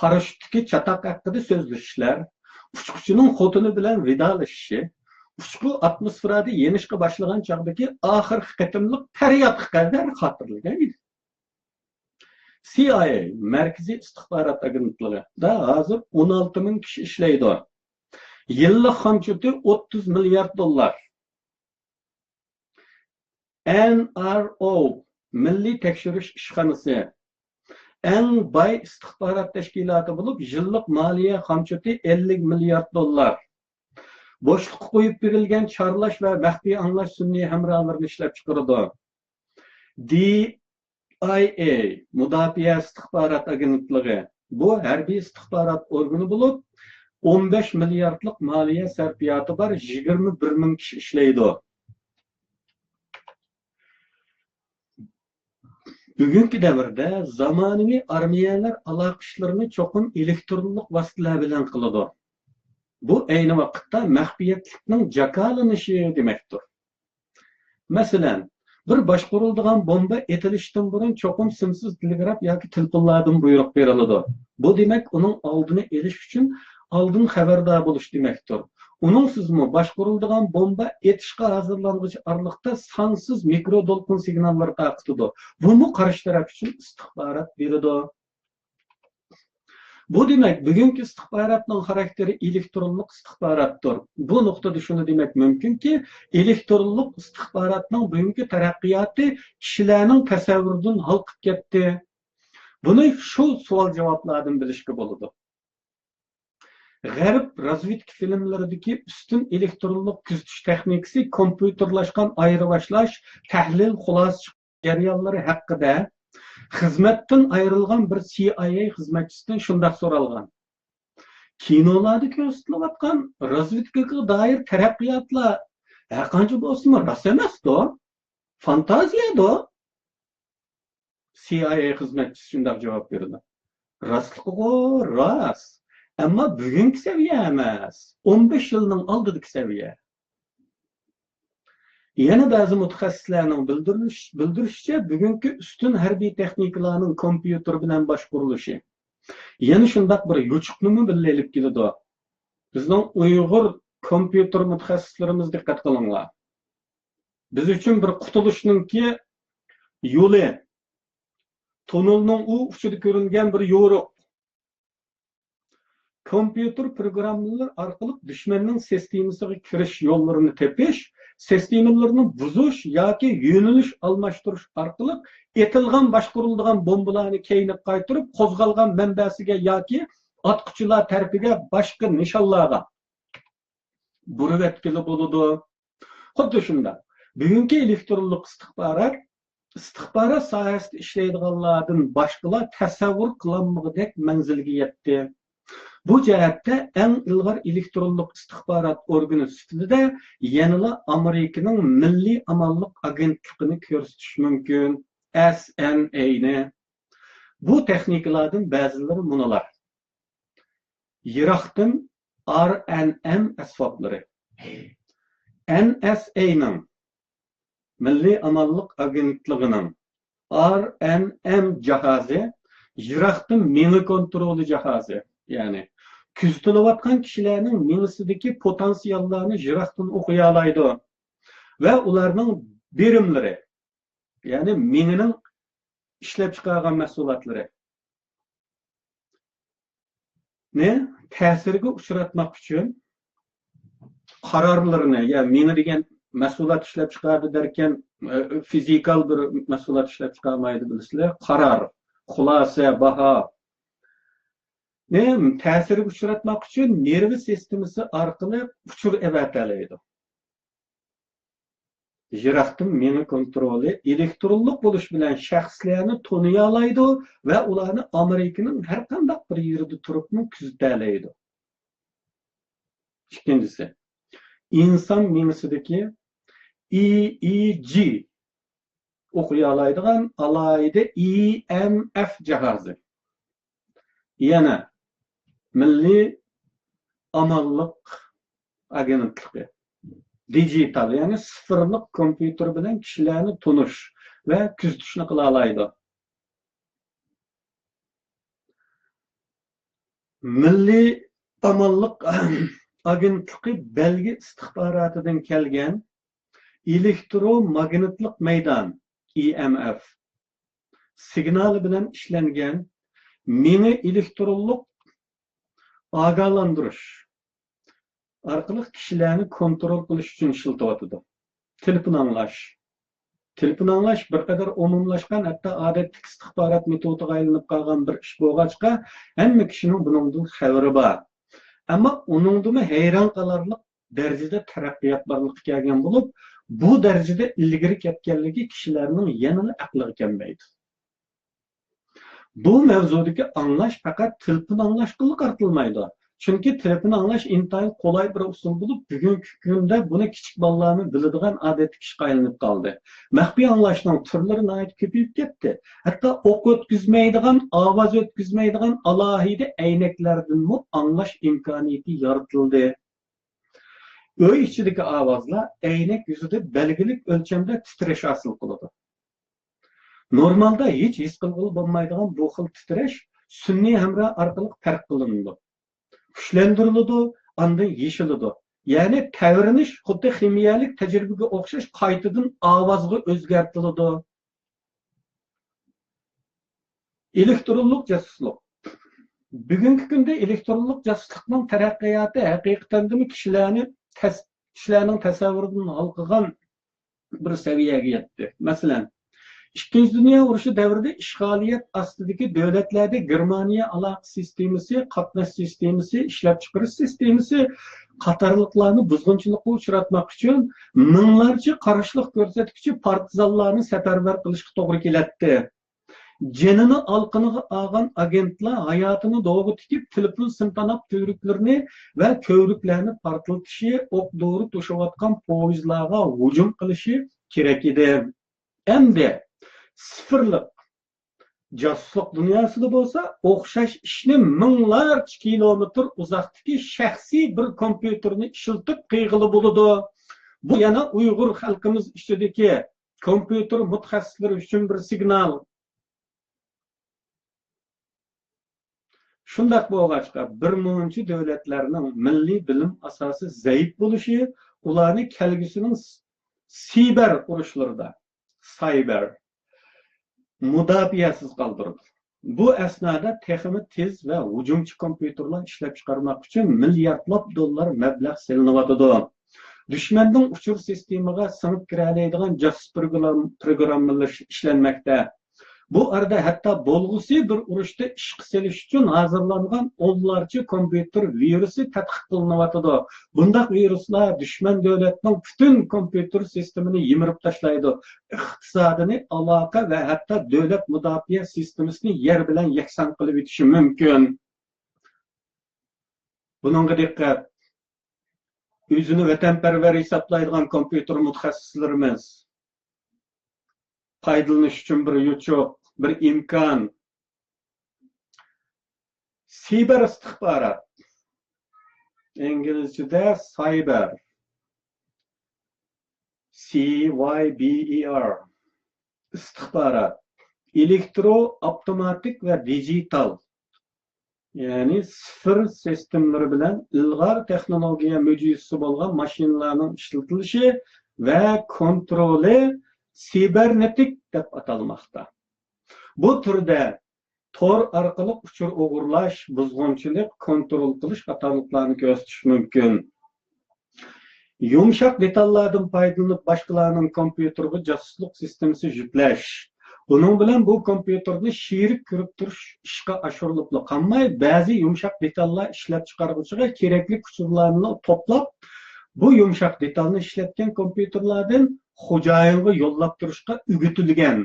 پاراشوتتىكى چاتاق ھەققىدە سۆزلىشىشلەر، ئۇچقۇچىنىڭ خوتۇنى بىلەن ۋىدالىشىشى، ئۇچقۇ ئاتموسفېرادا يېنىشقا باشلىغان چاغدىكى ئاخىرقى قېتىملىق پەريادقا قەدەر خاتىرىلىگەن ئىدى. سى ئاي ئەي، مەركىزىي ئىستىخبارات ئاگېنتلىقىدا ھازىر ئون ئالتە مىڭ كىشى ئىشلەيدۇ. يىللىق خامچوتى ئوتتۇز مىليارد دوللار. ئېن ئار ئو، مىللىي تەكشۈرۈش ئىشخانىسى، ئەڭ باي ئىستىخبارات تەشكىلاتى بولۇپ، يىللىق مالىيە خامچوتى ئەللىك مىليارد دوللار. بوشلۇققا قويۇپ بېرىلگەن چارلاش ۋە مەخپىي ئاڭلاش سۈنئىي ھەمراھلىرىنى ئىشلەپ چىقىرىدۇ. دى ئاي ئەي، مۇداپىئە ئىستىخبارات ئاگېنتلىقى، بۇ ھەربىي ئىستىخبارات ئورگىنى بولۇپ، ئون بەش مىلياردلىق مالىيە سەرپىياتى بار، يىگىرمە بىر مىڭ كىشى ئىشلەيدۇ. بۈگۈنكى دەۋردە زامانىۋى ئارمىيەلەر ئالاقە ئىشلىرىنى چوقۇم ئېلېكترونلۇق ۋاسىتىلەر بىلەن قىلىدۇ. بۇ ئەينى ۋاقىتتا مەخپىيەتلىكنىڭ جاكارلىنىشى دېمەكتۇر. مەسىلەن، بىر باشقۇرۇلىدىغان بومبا ئېتىلىشتىن بۇرۇن چوقۇم سىمسىز تېلېگراف ياكى تېلېفونلاردىن بۇيرۇق بېرىلىدۇ. بۇ دېمەك، ئۇنىڭ ئالدىنى ئېلىش ئۈچۈن ئالدىن خەۋەردار بولۇش دېمەكتۇر. ئۇنىڭسىزمۇ باشقۇرۇلىدىغان بومبا ئېتىشقا ھازىرلانغۇچە ئارىلىقتا سانسىز مىكرو دولقۇن سىگناللىرى تارقىتىدۇ. بۇمۇ قارشى تەرەپ ئۈچۈن ئىستىخبارات بېرىدۇ. بۇ دېمەك، بۈگۈنكى ئىستىخباراتنىڭ خاراكتېرى ئېلېكترونلۇق ئىستىخباراتتۇر. بۇ نۇقتىدا شۇنى دېمەك مۇمكىنكى، ئېلېكترونلۇق ئىستىخباراتنىڭ بۈگۈنكى تەرەققىياتى كىشىلەرنىڭ تەسەۋۋۇرىدىن ھالقىپ كەتتى. بۇنى شۇ سوئال-جاۋابلاردىن بىلىشكە بولىدۇ. غەرب رازۋېدكا فىلىملىرىدىكى ئۈستۈن ئېلېكترونلۇق كۆزىتىش تېخنىكىسى، كومپيۇتېرلاشقان ئايرىۋاشلاش، تەھلىل، خۇلاسە جەريانلىرى ھەققىدە خىزمەتتىن ئايرىلغان بىر سى ئاي ئەي خىزمەتچىسىدىن شۇنداق سورالغان. كىنولاردا كۆرسىتىلىۋاتقان رازۋېدكىغا دائىر تەرەققىياتلار ھەرقانچە بولسىمۇ راست ئەمەستۇ؟ فانتازىيەدۇ؟ سى ئاي ئەي خىزمەتچىسى شۇنداق جاۋاب بېرىدۇ. راستلىقىغۇ راست. ئەمما بۈگۈنكى سەۋىيە ئەمەس. ئون بەش يىلنىڭ ئالدىدىكى سەۋىيە. يەنە بەزى مۇتەخەسسىسلەرنىڭ بىلدۈرۈش-، بىلدۈرۈشىچە، بۈگۈنكى ئۈستۈن ھەربىي تېخنىكىلارنىڭ كومپيۇتېر بىلەن باشقۇرۇلۇشى يەنە شۇنداق بىر يوچۇقنىمۇ بىللە ئېلىپ كېلىدۇ. بىزنىڭ ئۇيغۇر كومپيۇتېر مۇتەخەسسىسلىرىمىز دىققەت قىلىڭلار. بىز ئۈچۈن بىر قۇتۇلۇشنىڭكى يولى، توننېلنىڭ ئۇ ئۇچىدا كۆرۈنگەن بىر يورۇق. كومپيۇتېر پروگراممىلىرى ئارقىلىق دۈشمەننىڭ سىستېمىسىغا كىرىش يوللىرىنى تېپىش، سىستېمىلىرىنى بۇزۇش ياكى يۆنىلىش ئالماشتۇرۇش ئارقىلىق ئېتىلغان باشقۇرۇلىدىغان بومبىلارنى كەينىگە قايتۇرۇپ، قوزغالغان مەنبەسىگە ياكى ئاتقۇچىلار تەرىپىگە باشقا نىشانلارغا بۇرۇۋەتكىلى بولىدۇ. خۇددى شۇنداق. بۈگۈنكى ئېلېكترونلۇق ئىستىخبارات، ئىستىخبارات ساھەسىدە ئىشلەيدىغانلاردىن باشقىلار تەسەۋۋۇر قىلالمىغۇدەك مەنزىلگە يەتتى. بۇ جەھەتتە ئەڭ ئىلغار ئېلېكترونلۇق ئىستىخبارات ئورگىنى سۈپىتىدە يەنىلا ئامېرىكىنىڭ مىللىي ئامانلىق ئاگېنتلىقىنى كۆرسىتىش مۇمكىن، ئېس ئېن ئەينى. بۇ تېخنىكىلاردىن بەزىلىرى مۇنۇلار. يىراقتىن ئار ئېن ئېم ئەسۋابلىرى. ئېن ئېس ئەينىڭ، مىللىي ئامانلىق ئاگېنتلىقىنىڭ ئار ئېن ئېم جاھازى يىراقتىن مېڭە كونترولى جاھازى، يەنى كۆزىتىلىۋاتقان كىشىلەرنىڭ مېڭىسىدىكى پوتېنسىياللارنى يىراقتىن ئوقۇيالايدۇ ۋە ئۇلارنىڭ بېرىملىرى، يەنى مېڭىنىڭ ئىشلەپچىقارغان مەھسۇلاتلىرى نى تەسىرگە ئۇچراتماق ئۈچۈن قارارلىرىنى، يا مېڭە دېگەن مەھسۇلات ئىشلەپچىقاردى دەركەن، ئە، فىزىكال بىر مەھسۇلات ئىشلەپچىقارمايدۇ، بىلىسىلەر، قارار، خۇلاسە، باھا نى تەسىرگە ئۇچراتماق ئۈچۈن نېرۋا سىستېمىسى ئارقىلىق ئۇچۇر ئەۋەتەلەيدۇ. يىراقتىن مېڭە كونترولى ئېلېكترونلۇق بولۇش بىلەن شەخسلەرنى تونۇيالايدۇ ۋە ئۇلارنى ئامېرىكىنىڭ ھەر قانداق بىر يېرىدە تۇرۇپمۇ كۆزىتەلەيدۇ. ئىككىنچىسى، ئىنسان مېڭىسىدىكى ئىئىجى ئوقۇيالايدىغان ئالاھىدە ئىئېمئېف جاھازى. يەنە مىللىي ئامانلىق ئاگېنتلىقى. دىجىتال، يەنى سىفىرلىق كومپيۇتېر بىلەن كىشىلەرنى تونۇش ۋە كۆزىتىشنى قىلالايدۇ. مىللىي ئامانلىق ئاگېنتلىقى بەلگە ئىستىخباراتىدىن كەلگەن ئېلېكتروماگنىتلىق مەيدان، ئىئېمئېف، سىگنالى بىلەن ئىشلەنگەن مېڭە ئېلېكترونلۇق ئاگاھلاندۇرۇش ئارقىلىق كىشىلەرنى كونترول قىلىش ئۈچۈن ئىشلىتىۋاتىدۇ. تېلېفون ئاڭلاش. تېلېفون ئاڭلاش بىر قەدەر ئومۇملاشقان، ھەتتا ئادەتتىكى ئىستىخبارات مېتودىغا ئايلىنىپ قالغان بىر ئىش بولغاچقا، ھەممە كىشىنىڭ بۇنىڭدىن خەۋىرى بار. ئەمما ئۇنىڭدىمۇ ھەيران قالارلىق دەرىجىدە تەرەققىيات بارلىققا كەلگەن بولۇپ، بۇ دەرىجىدە ئىلگىرى كەتكەنلىكى كىشىلەرنىڭ يەنىلا ئەقلىگە كەلمەيدۇ. بۇ مەۋزۇدىكى ئاڭلاش پەقەت تېلېفون ئاڭلاشقىلا قارىتىلمايدۇ. چۈنكى تېلېفون ئاڭلاش ئىنتايىن قولاي بىر ئۇسۇل بولۇپ، بۈگۈنكى كۈندە بۇنى كىچىك بالىلارمۇ بىلىدىغان ئادەتتىكى ئىشقا ئايلىنىپ قالدى. مەخپىي ئاڭلاشنىڭ تۈرلىرى ناھايىتى كۆپىيىپ كەتتى. ھەتتا ئوق ئۆتكۈزمەيدىغان، ئاۋاز ئۆتكۈزمەيدىغان ئالاھىدە ئەينەكلەردىنمۇ ئاڭلاش ئىمكانىيىتى يارىتىلدى. ئۆي ئىچىدىكى ئاۋازلار ئەينەك يۈزىدە بەلگىلىك ئۆلچەمدە تىترەش ھاسىل قىلىدۇ. نورمالدا ھېچ ھېس قىلغىلى بولمايدىغان بۇ خىل تىترەش سۈنئىي ھەمراھ ئارقىلىق پەرق قىلىنىدۇ. كۈچلەندۈرۈلىدۇ، ئاندىن يېشىلىدۇ. يەنى تەۋرىنىش خۇددى خىمىيەلىك تەجرىبىگە ئوخشاش قايتىدىن ئاۋازغا ئۆزگەرتىلىدۇ. ئېلېكترونلۇق جاسۇسلۇق. بۈگۈنكى كۈندە ئېلېكترونلۇق جاسۇسلۇقنىڭ تەرەققىياتى ھەقىقەتەندىمۇ كىشىلەرنى تەس-، كىشىلەرنىڭ تەسەۋۋۇرىدىن ھالقىغان بىر سەۋىيەگە يەتتى. مەسىلەن، ئىككىنچى دۇنيا ئۇرۇشى دەۋرىدە ئىشغالىيەت ئاستىدىكى دۆلەتلەردە گېرمانىيە ئالاقە سىستېمىسى، قاتناش سىستېمىسى، ئىشلەپچىقىرىش سىستېمىسى، قاتارلىقلارنى بۇزغۇنچىلىققا ئۇچراتماق ئۈچۈن مىڭلارچە قارشىلىق كۆرسەتكۈچى پارتىزانلارنى سەپەرۋەر قىلىشقا توغرا كېلەتتى. جېنىنى ئالىقىنىغا ئالغان ئاگېنتلار ھاياتىنى دوغا تىكىپ، تېلېفون سىم تاناپ تۈۋرۈكلىرىنى ۋە كۆۋرۈكلەرنى پارتلىتىشى، ئوق-دورا توشۇۋاتقان پويىزلارغا ھۇجۇم قىلىشى كېرەك ئىدى. ئەمدى سىفىرلىق جاسۇسلۇق دۇنياسىدا بولسا ئوخشاش ئىشنى مىڭلارچە كىلومېتىر ئۇزاقتىكى شەخسىي بىر كومپيۇتېرنى ئىشلىتىپ قىلغىلى بولىدۇ. بۇ يەنە ئۇيغۇر خەلقىمىز ئىچىدىكى كومپيۇتېر مۇتەخەسسىسلىرى ئۈچۈن بىر سىگنال. شۇنداق بولغاچقا، بىر مۇنچە دۆلەتلەرنىڭ مىللىي بىلىم ئاساسى زەئىپ بولۇشى ئۇلارنى كەلگۈسىنىڭ سىبېر ئۇرۇشلىرىدا، سايبېر، مۇداپىئەسىز قالدۇرىدۇ. بۇ ئەسنادا تېخىمۇ تېز ۋە ھۇجۇمچى كومپيۇتېرلار ئىشلەپچىقارماق ئۈچۈن مىلياردلاپ دوللار مەبلەغ سېلىنىۋاتىدۇ. دۈشمەننىڭ ئۇچۇر سىستېمىغا سىڭىپ كىرەلەيدىغان جاسۇس پروگرام-، پروگراممىلىرى ئىشلەنمەكتە. بۇ ئارىدا ھەتتا بولغۇسى بىر ئۇرۇشتا ئىشقا سېلىش ئۈچۈن ھازىرلانغان ئونلارچە كومپيۇتېر ۋىرۇسى تەتقىق قىلىنىۋاتىدۇ. بۇنداق ۋىرۇسلار دۈشمەن دۆلەتنىڭ پۈتۈن كومپيۇتېر سىستېمىنى يىمىرىپ تاشلايدۇ، ئىقتىسادىنى، ئالاقە ۋە ھەتتا دۆلەت مۇداپىئە سىستېمىسىنى يەر بىلەن يەكسان قىلىۋېتىشى مۇمكىن. بۇنىڭغا دىققەت. ئۆزىنى ۋەتەنپەرۋەر ھېسابلايدىغان كومپيۇتېر مۇتەخەسسىسلىرىمىز پايدىلىنىش ئۈچۈن بىر يوچۇق، بىر ئىمكان. سىبېر ئىستىخبارات. ئىنگلىزچىدە سايبېر. سى ۋاي بى ئى ئار. ئىستىخبارات. ئېلېكترو، ئاپتوماتىك ۋە دىجىتال، يەنى سىفىر سىستېمىلىرى بىلەن ئىلغار تېخنولوگىيە مۆجىزىسى بولغان ماشىنىلارنىڭ ئىشلىتىلىشى ۋە كونترولى سىبېرنېتىك دەپ ئاتالماقتا. بۇ تۈردە تور ئارقىلىق ئۇچۇر ئوغرىلاش، بۇزغۇنچىلىق، كونترول قىلىش قاتارلىقلارنى كۆرسىتىش مۇمكىن. يۇمشاق دېتاللاردىن پايدىلىنىپ باشقىلارنىڭ كومپيۇتېرىغا جاسۇسلۇق سىستېمىسى يۈكلەش. بۇنىڭ بىلەن بۇ كومپيۇتېرنى شېرىك كۆرۈپ تۇرۇش ئىشقا ئاشۇرۇلۇپلا قالماي، بەزى يۇمشاق دېتاللار ئىشلەپچىقارغۇچىغا كېرەكلىك ئۇچۇرلارنى توپلاپ، بۇ يۇمشاق دېتالنى ئىشلەتكەن كومپيۇتېرلاردىن خوجايىنغا يوللاپ تۇرۇشقا ئۆگىتىلگەن.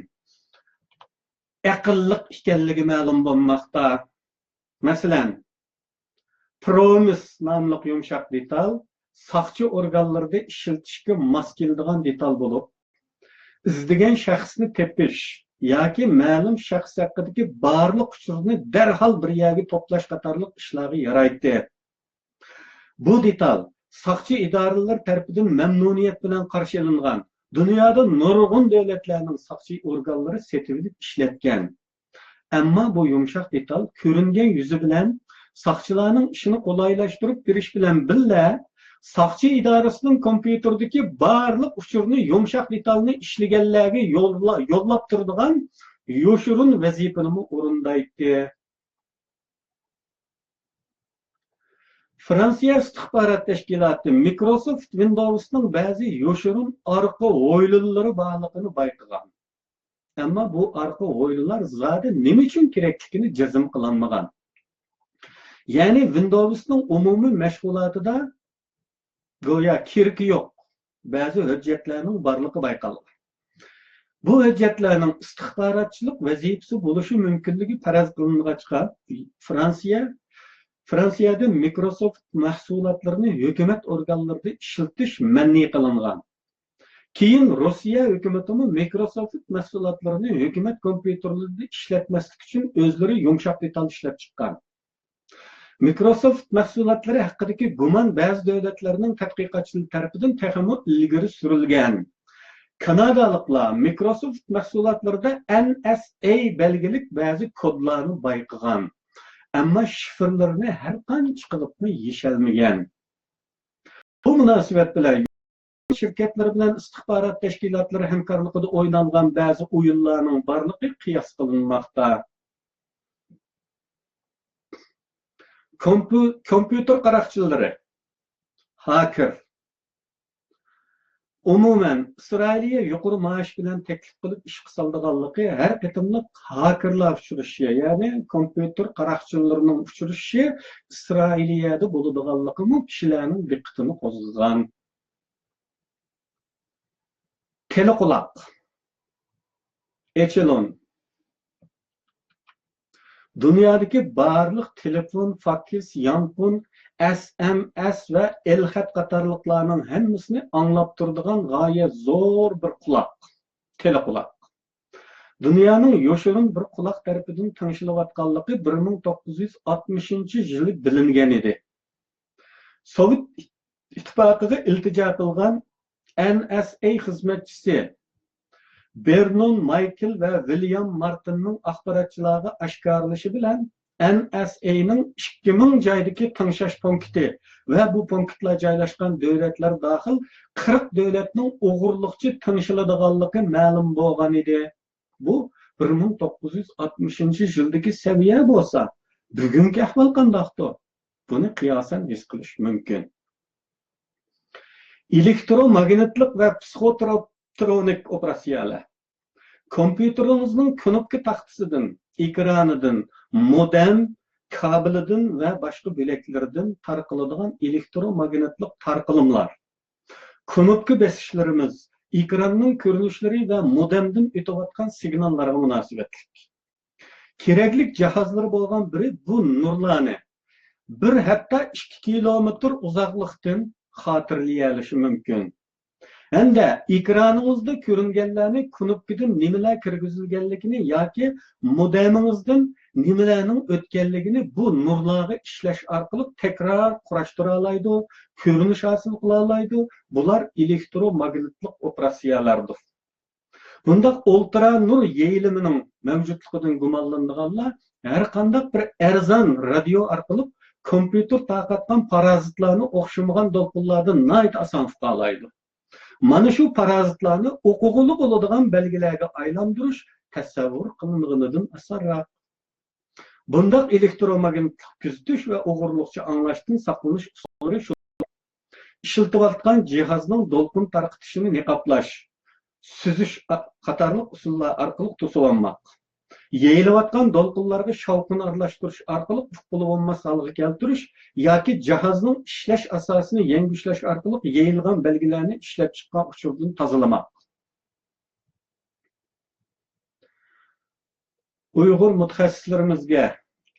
ئەقىللىق ئىكەنلىكى مەلۇم بولماقتا. مەسىلەن، پرومىس ناملىق يۇمشاق دېتال ساقچى ئورگانلىرىدا ئىشلىتىشكە ماس كېلىدىغان دېتال بولۇپ، ئىزدىگەن شەخسنى تېپىش ياكى مەلۇم شەخس ھەققىدىكى بارلىق ئۇچۇرنى دەرھال بىر يەرگە توپلاش قاتارلىق ئىشلارغا يارايتتى. بۇ دېتال ساقچى ئىدارىلىرى تەرىپىدىن مەمنۇنىيەت بىلەن قارشى ئېلىنغان. دۇنيادا نۇرغۇن دۆلەتلەرنىڭ ساقچى ئورگانلىرى سېتىۋېلىپ ئىشلەتكەن. ئەمما بۇ يۇمشاق دېتال كۆرۈنگەن يۈزى بىلەن ساقچىلارنىڭ ئىشىنى قولايلاشتۇرۇپ بېرىش بىلەن بىللە، ساقچى ئىدارىسىنىڭ كومپيۇتېرىدىكى بارلىق ئۇچۇرنى يۇمشاق دېتالنى ئىشلىگەنلەرگە يوللا-، يوللاپ تۇرىدىغان يوشۇرۇن ۋەزىپىنىمۇ ئورۇندايتتى. فرانسىيە ئىستىخبارات تەشكىلاتى مىكروسوفت ۋىندوۋسنىڭ بەزى يوشۇرۇن ئارقا ھويلىلىرى بارلىقىنى بايقىغان. ئەمما بۇ ئارقا ھويلىلار زادى نېمە ئۈچۈن كېرەكلىكىنى جەزم قىلالمىغان. يەنى ۋىندوۋسنىڭ ئومۇمىي مەشغۇلاتىدا گويا كىرىكى يوق بەزى ھۆججەتلەرنىڭ بارلىقى بايقالغان. بۇ ھۆججەتلەرنىڭ ئىستىخباراتچىلىق ۋەزىپىسى بولۇشى مۇمكىنلىكى پەرەز قىلىنغاچقا، فرانسىيە، فرانسىيەدە مىكروسوفت مەھسۇلاتلىرىنى ھۆكۈمەت ئورگانلىرىدا ئىشلىتىش مەنئى قىلىنغان. كېيىن روسىيە ھۆكۈمىتىمۇ مىكروسوفت مەھسۇلاتلىرىنى ھۆكۈمەت كومپيۇتېرلىرىدا ئىشلەتمەسلىك ئۈچۈن ئۆزلىرى يۇمشاق دېتال ئىشلەپ چىققان. مىكروسوفت مەھسۇلاتلىرى ھەققىدىكى گۇمان بەزى دۆلەتلەرنىڭ تەتقىقاتچىلىرى تەرىپىدىن تېخىمۇ ئىلگىرى سۈرۈلگەن. كانادالىقلار مىكروسوفت مەھسۇلاتلىرىدا ئەن ئەس ئەي بەلگىلىك بەزى كودلارنى بايقىغان، ئەمما شىفىرلىرىنى ھەر قانچە قىلىپمۇ يېشەلمىگەن. بۇ مۇناسىۋەت بىلەن شىركەتلىرى بىلەن ئىستىخبارات تەشكىلاتلىرى ھەمكارلىقىدا ئوينالغان بەزى ئويۇنلارنىڭ بارلىقى قىياس قىلىنماقتا. كومپيۇ-، كومپيۇتېر قاراقچىلىرى، ھاكېر. ئومۇمەن، ئىسرائىلىيە يۇقىرى مائاش بىلەن تەكلىپ قىلىپ ئىشقا سالىدىغانلىقى ھەر قېتىملىق ھاكېرلار ئۇچرىشىشى، يەنى كومپيۇتېر قاراقچىلىرىنىڭ ئۇچرىشىشى ئىسرائىلىيەدە بولىدىغانلىقىمۇ كىشىلەرنىڭ دىققىتىنى قوزغىغان. تېلېقۇلاق، ئېچېلون. دۇنيادىكى بارلىق تېلېفون، فاكس، يانفون، ئەس ئەم ئەس ۋە ئېلخەت قاتارلىقلارنىڭ ھەممىسىنى ئاڭلاپ تۇرىدىغان غايەت زور بىر قۇلاق، تېلېقۇلاق. دۇنيانىڭ يوشۇرۇن بىر قۇلاق تەرىپىدىن تىڭشىلىۋاتقانلىقى بىر مىڭ توققۇز يۈز ئاتمىشىنچى يىلى بىلىنگەن ئىدى. سوۋېت ئىتتىپاقىغا ئىلتىجا قىلغان ئەن ئەس ئەي خىزمەتچىسى بېرنون مايكل ۋە ۋىليام مارتىننىڭ ئاخباراتچىلارغا ئاشكارىلىشى بىلەن، ئەن ئەس ئەينىڭ ئىككى مىڭ جايدىكى تىڭشاش پونكىتى ۋە بۇ پونكىتلار جايلاشقان دۆلەتلەر داخىل قىرىق دۆلەتنىڭ ئوغرىلىقچە تىڭشىلىدىغانلىقى مەلۇم بولغان ئىدى. بۇ بىر مىڭ توققۇز يۈز ئاتمىشىنچى يىلدىكى سەۋىيە بولسا، بۈگۈنكى ئەھۋال قانداقتۇ؟ بۇنى قىياسەن ھېس قىلىش مۇمكىن. ئېلېكتروماگنىتلىق ۋە پسىخوتروپترونىك ئوپېراتسىيەلەر. كومپيۇتېرىڭىزنىڭ كۇنۇپكا تاختىسىدىن، ئېكرانىدىن، مودېم كابېلىدىن ۋە باشقا بۆلەكلىرىدىن تارقىلىدىغان ئېلېكتروماگنىتلىق تارقىلىملار. كۇنۇپكا بېسىشلىرىمىز، ئېكراننىڭ كۆرۈنۈشلىرى ۋە مودېمدىن ئۆتۈۋاتقان سىگناللارغا مۇناسىۋەتلىك. كېرەكلىك جاھازلىرى بولغان بىرى بۇ نۇرلارنى بىر، ھەتتا ئىككى كىلومېتىر ئۇزاقلىقتىن خاتىرىلىيەلىشى مۇمكىن. ھەمدە ئېكرانىڭىزدا كۆرۈنگەنلەرنى كۇنۇپكىدىن نېمىلەر كىرگۈزۈلگەنلىكىنى ياكى مودېمىڭىزدىن نېمىلەرنىڭ ئۆتكەنلىكىنى بۇ نۇرلارغا ئىشلەش ئارقىلىق تەكرار قۇراشتۇرالايدۇ، كۆرۈنۈش ھاسىل قىلالايدۇ. بۇلار ئېلېكتروماگنىتلىق ئوپېراتسىيەلەردۇر. بۇنداق ئۇلترا نۇر يېيىلىمىنىڭ مەۋجۇتلۇقىدىن گۇمانلىنىدىغانلار ھەرقانداق بىر ئەرزان رادىيو ئارقىلىق كومپيۇتېر تارقاتقان پارازىتلارنى ئوخشىمىغان دولقۇنلاردىن ناھايىتى ئاسان ئۇقالايدۇ. مانا شۇ پارازىتلارنى ئوقۇغىلى بولىدىغان بەلگىلەرگە ئايلاندۇرۇش تەسەۋۋۇر قىلىنغىنىدىن ئاسانراق. بۇنداق ئېلېكتروماگنىتلىق كۆزىتىش ۋە ئوغرىلىقچە ئاڭلاشتىن ساقلىنىش ئۇسۇلى شۇ. ئىشلىتىۋاتقان جىھازنىڭ دولقۇن تارقىتىشىنى نىقابلاش، سۈزۈش قاتارلىق ئۇسۇللار ئارقىلىق توسۇۋالماق. يېيىلىۋاتقان دولقۇنلارغا شاۋقۇن ئارىلاشتۇرۇش ئارقىلىق ئۇققىلى بولماس ھالغا كەلتۈرۈش ياكى جاھازنىڭ ئىشلەش ئاساسىنى يەڭگۈشلەش ئارقىلىق يېيىلغان بەلگىلەرنى ئىشلەپچىققان ئۇچۇردىن تازىلىماق. ئۇيغۇر مۇتەخەسسىسلىرىمىزگە،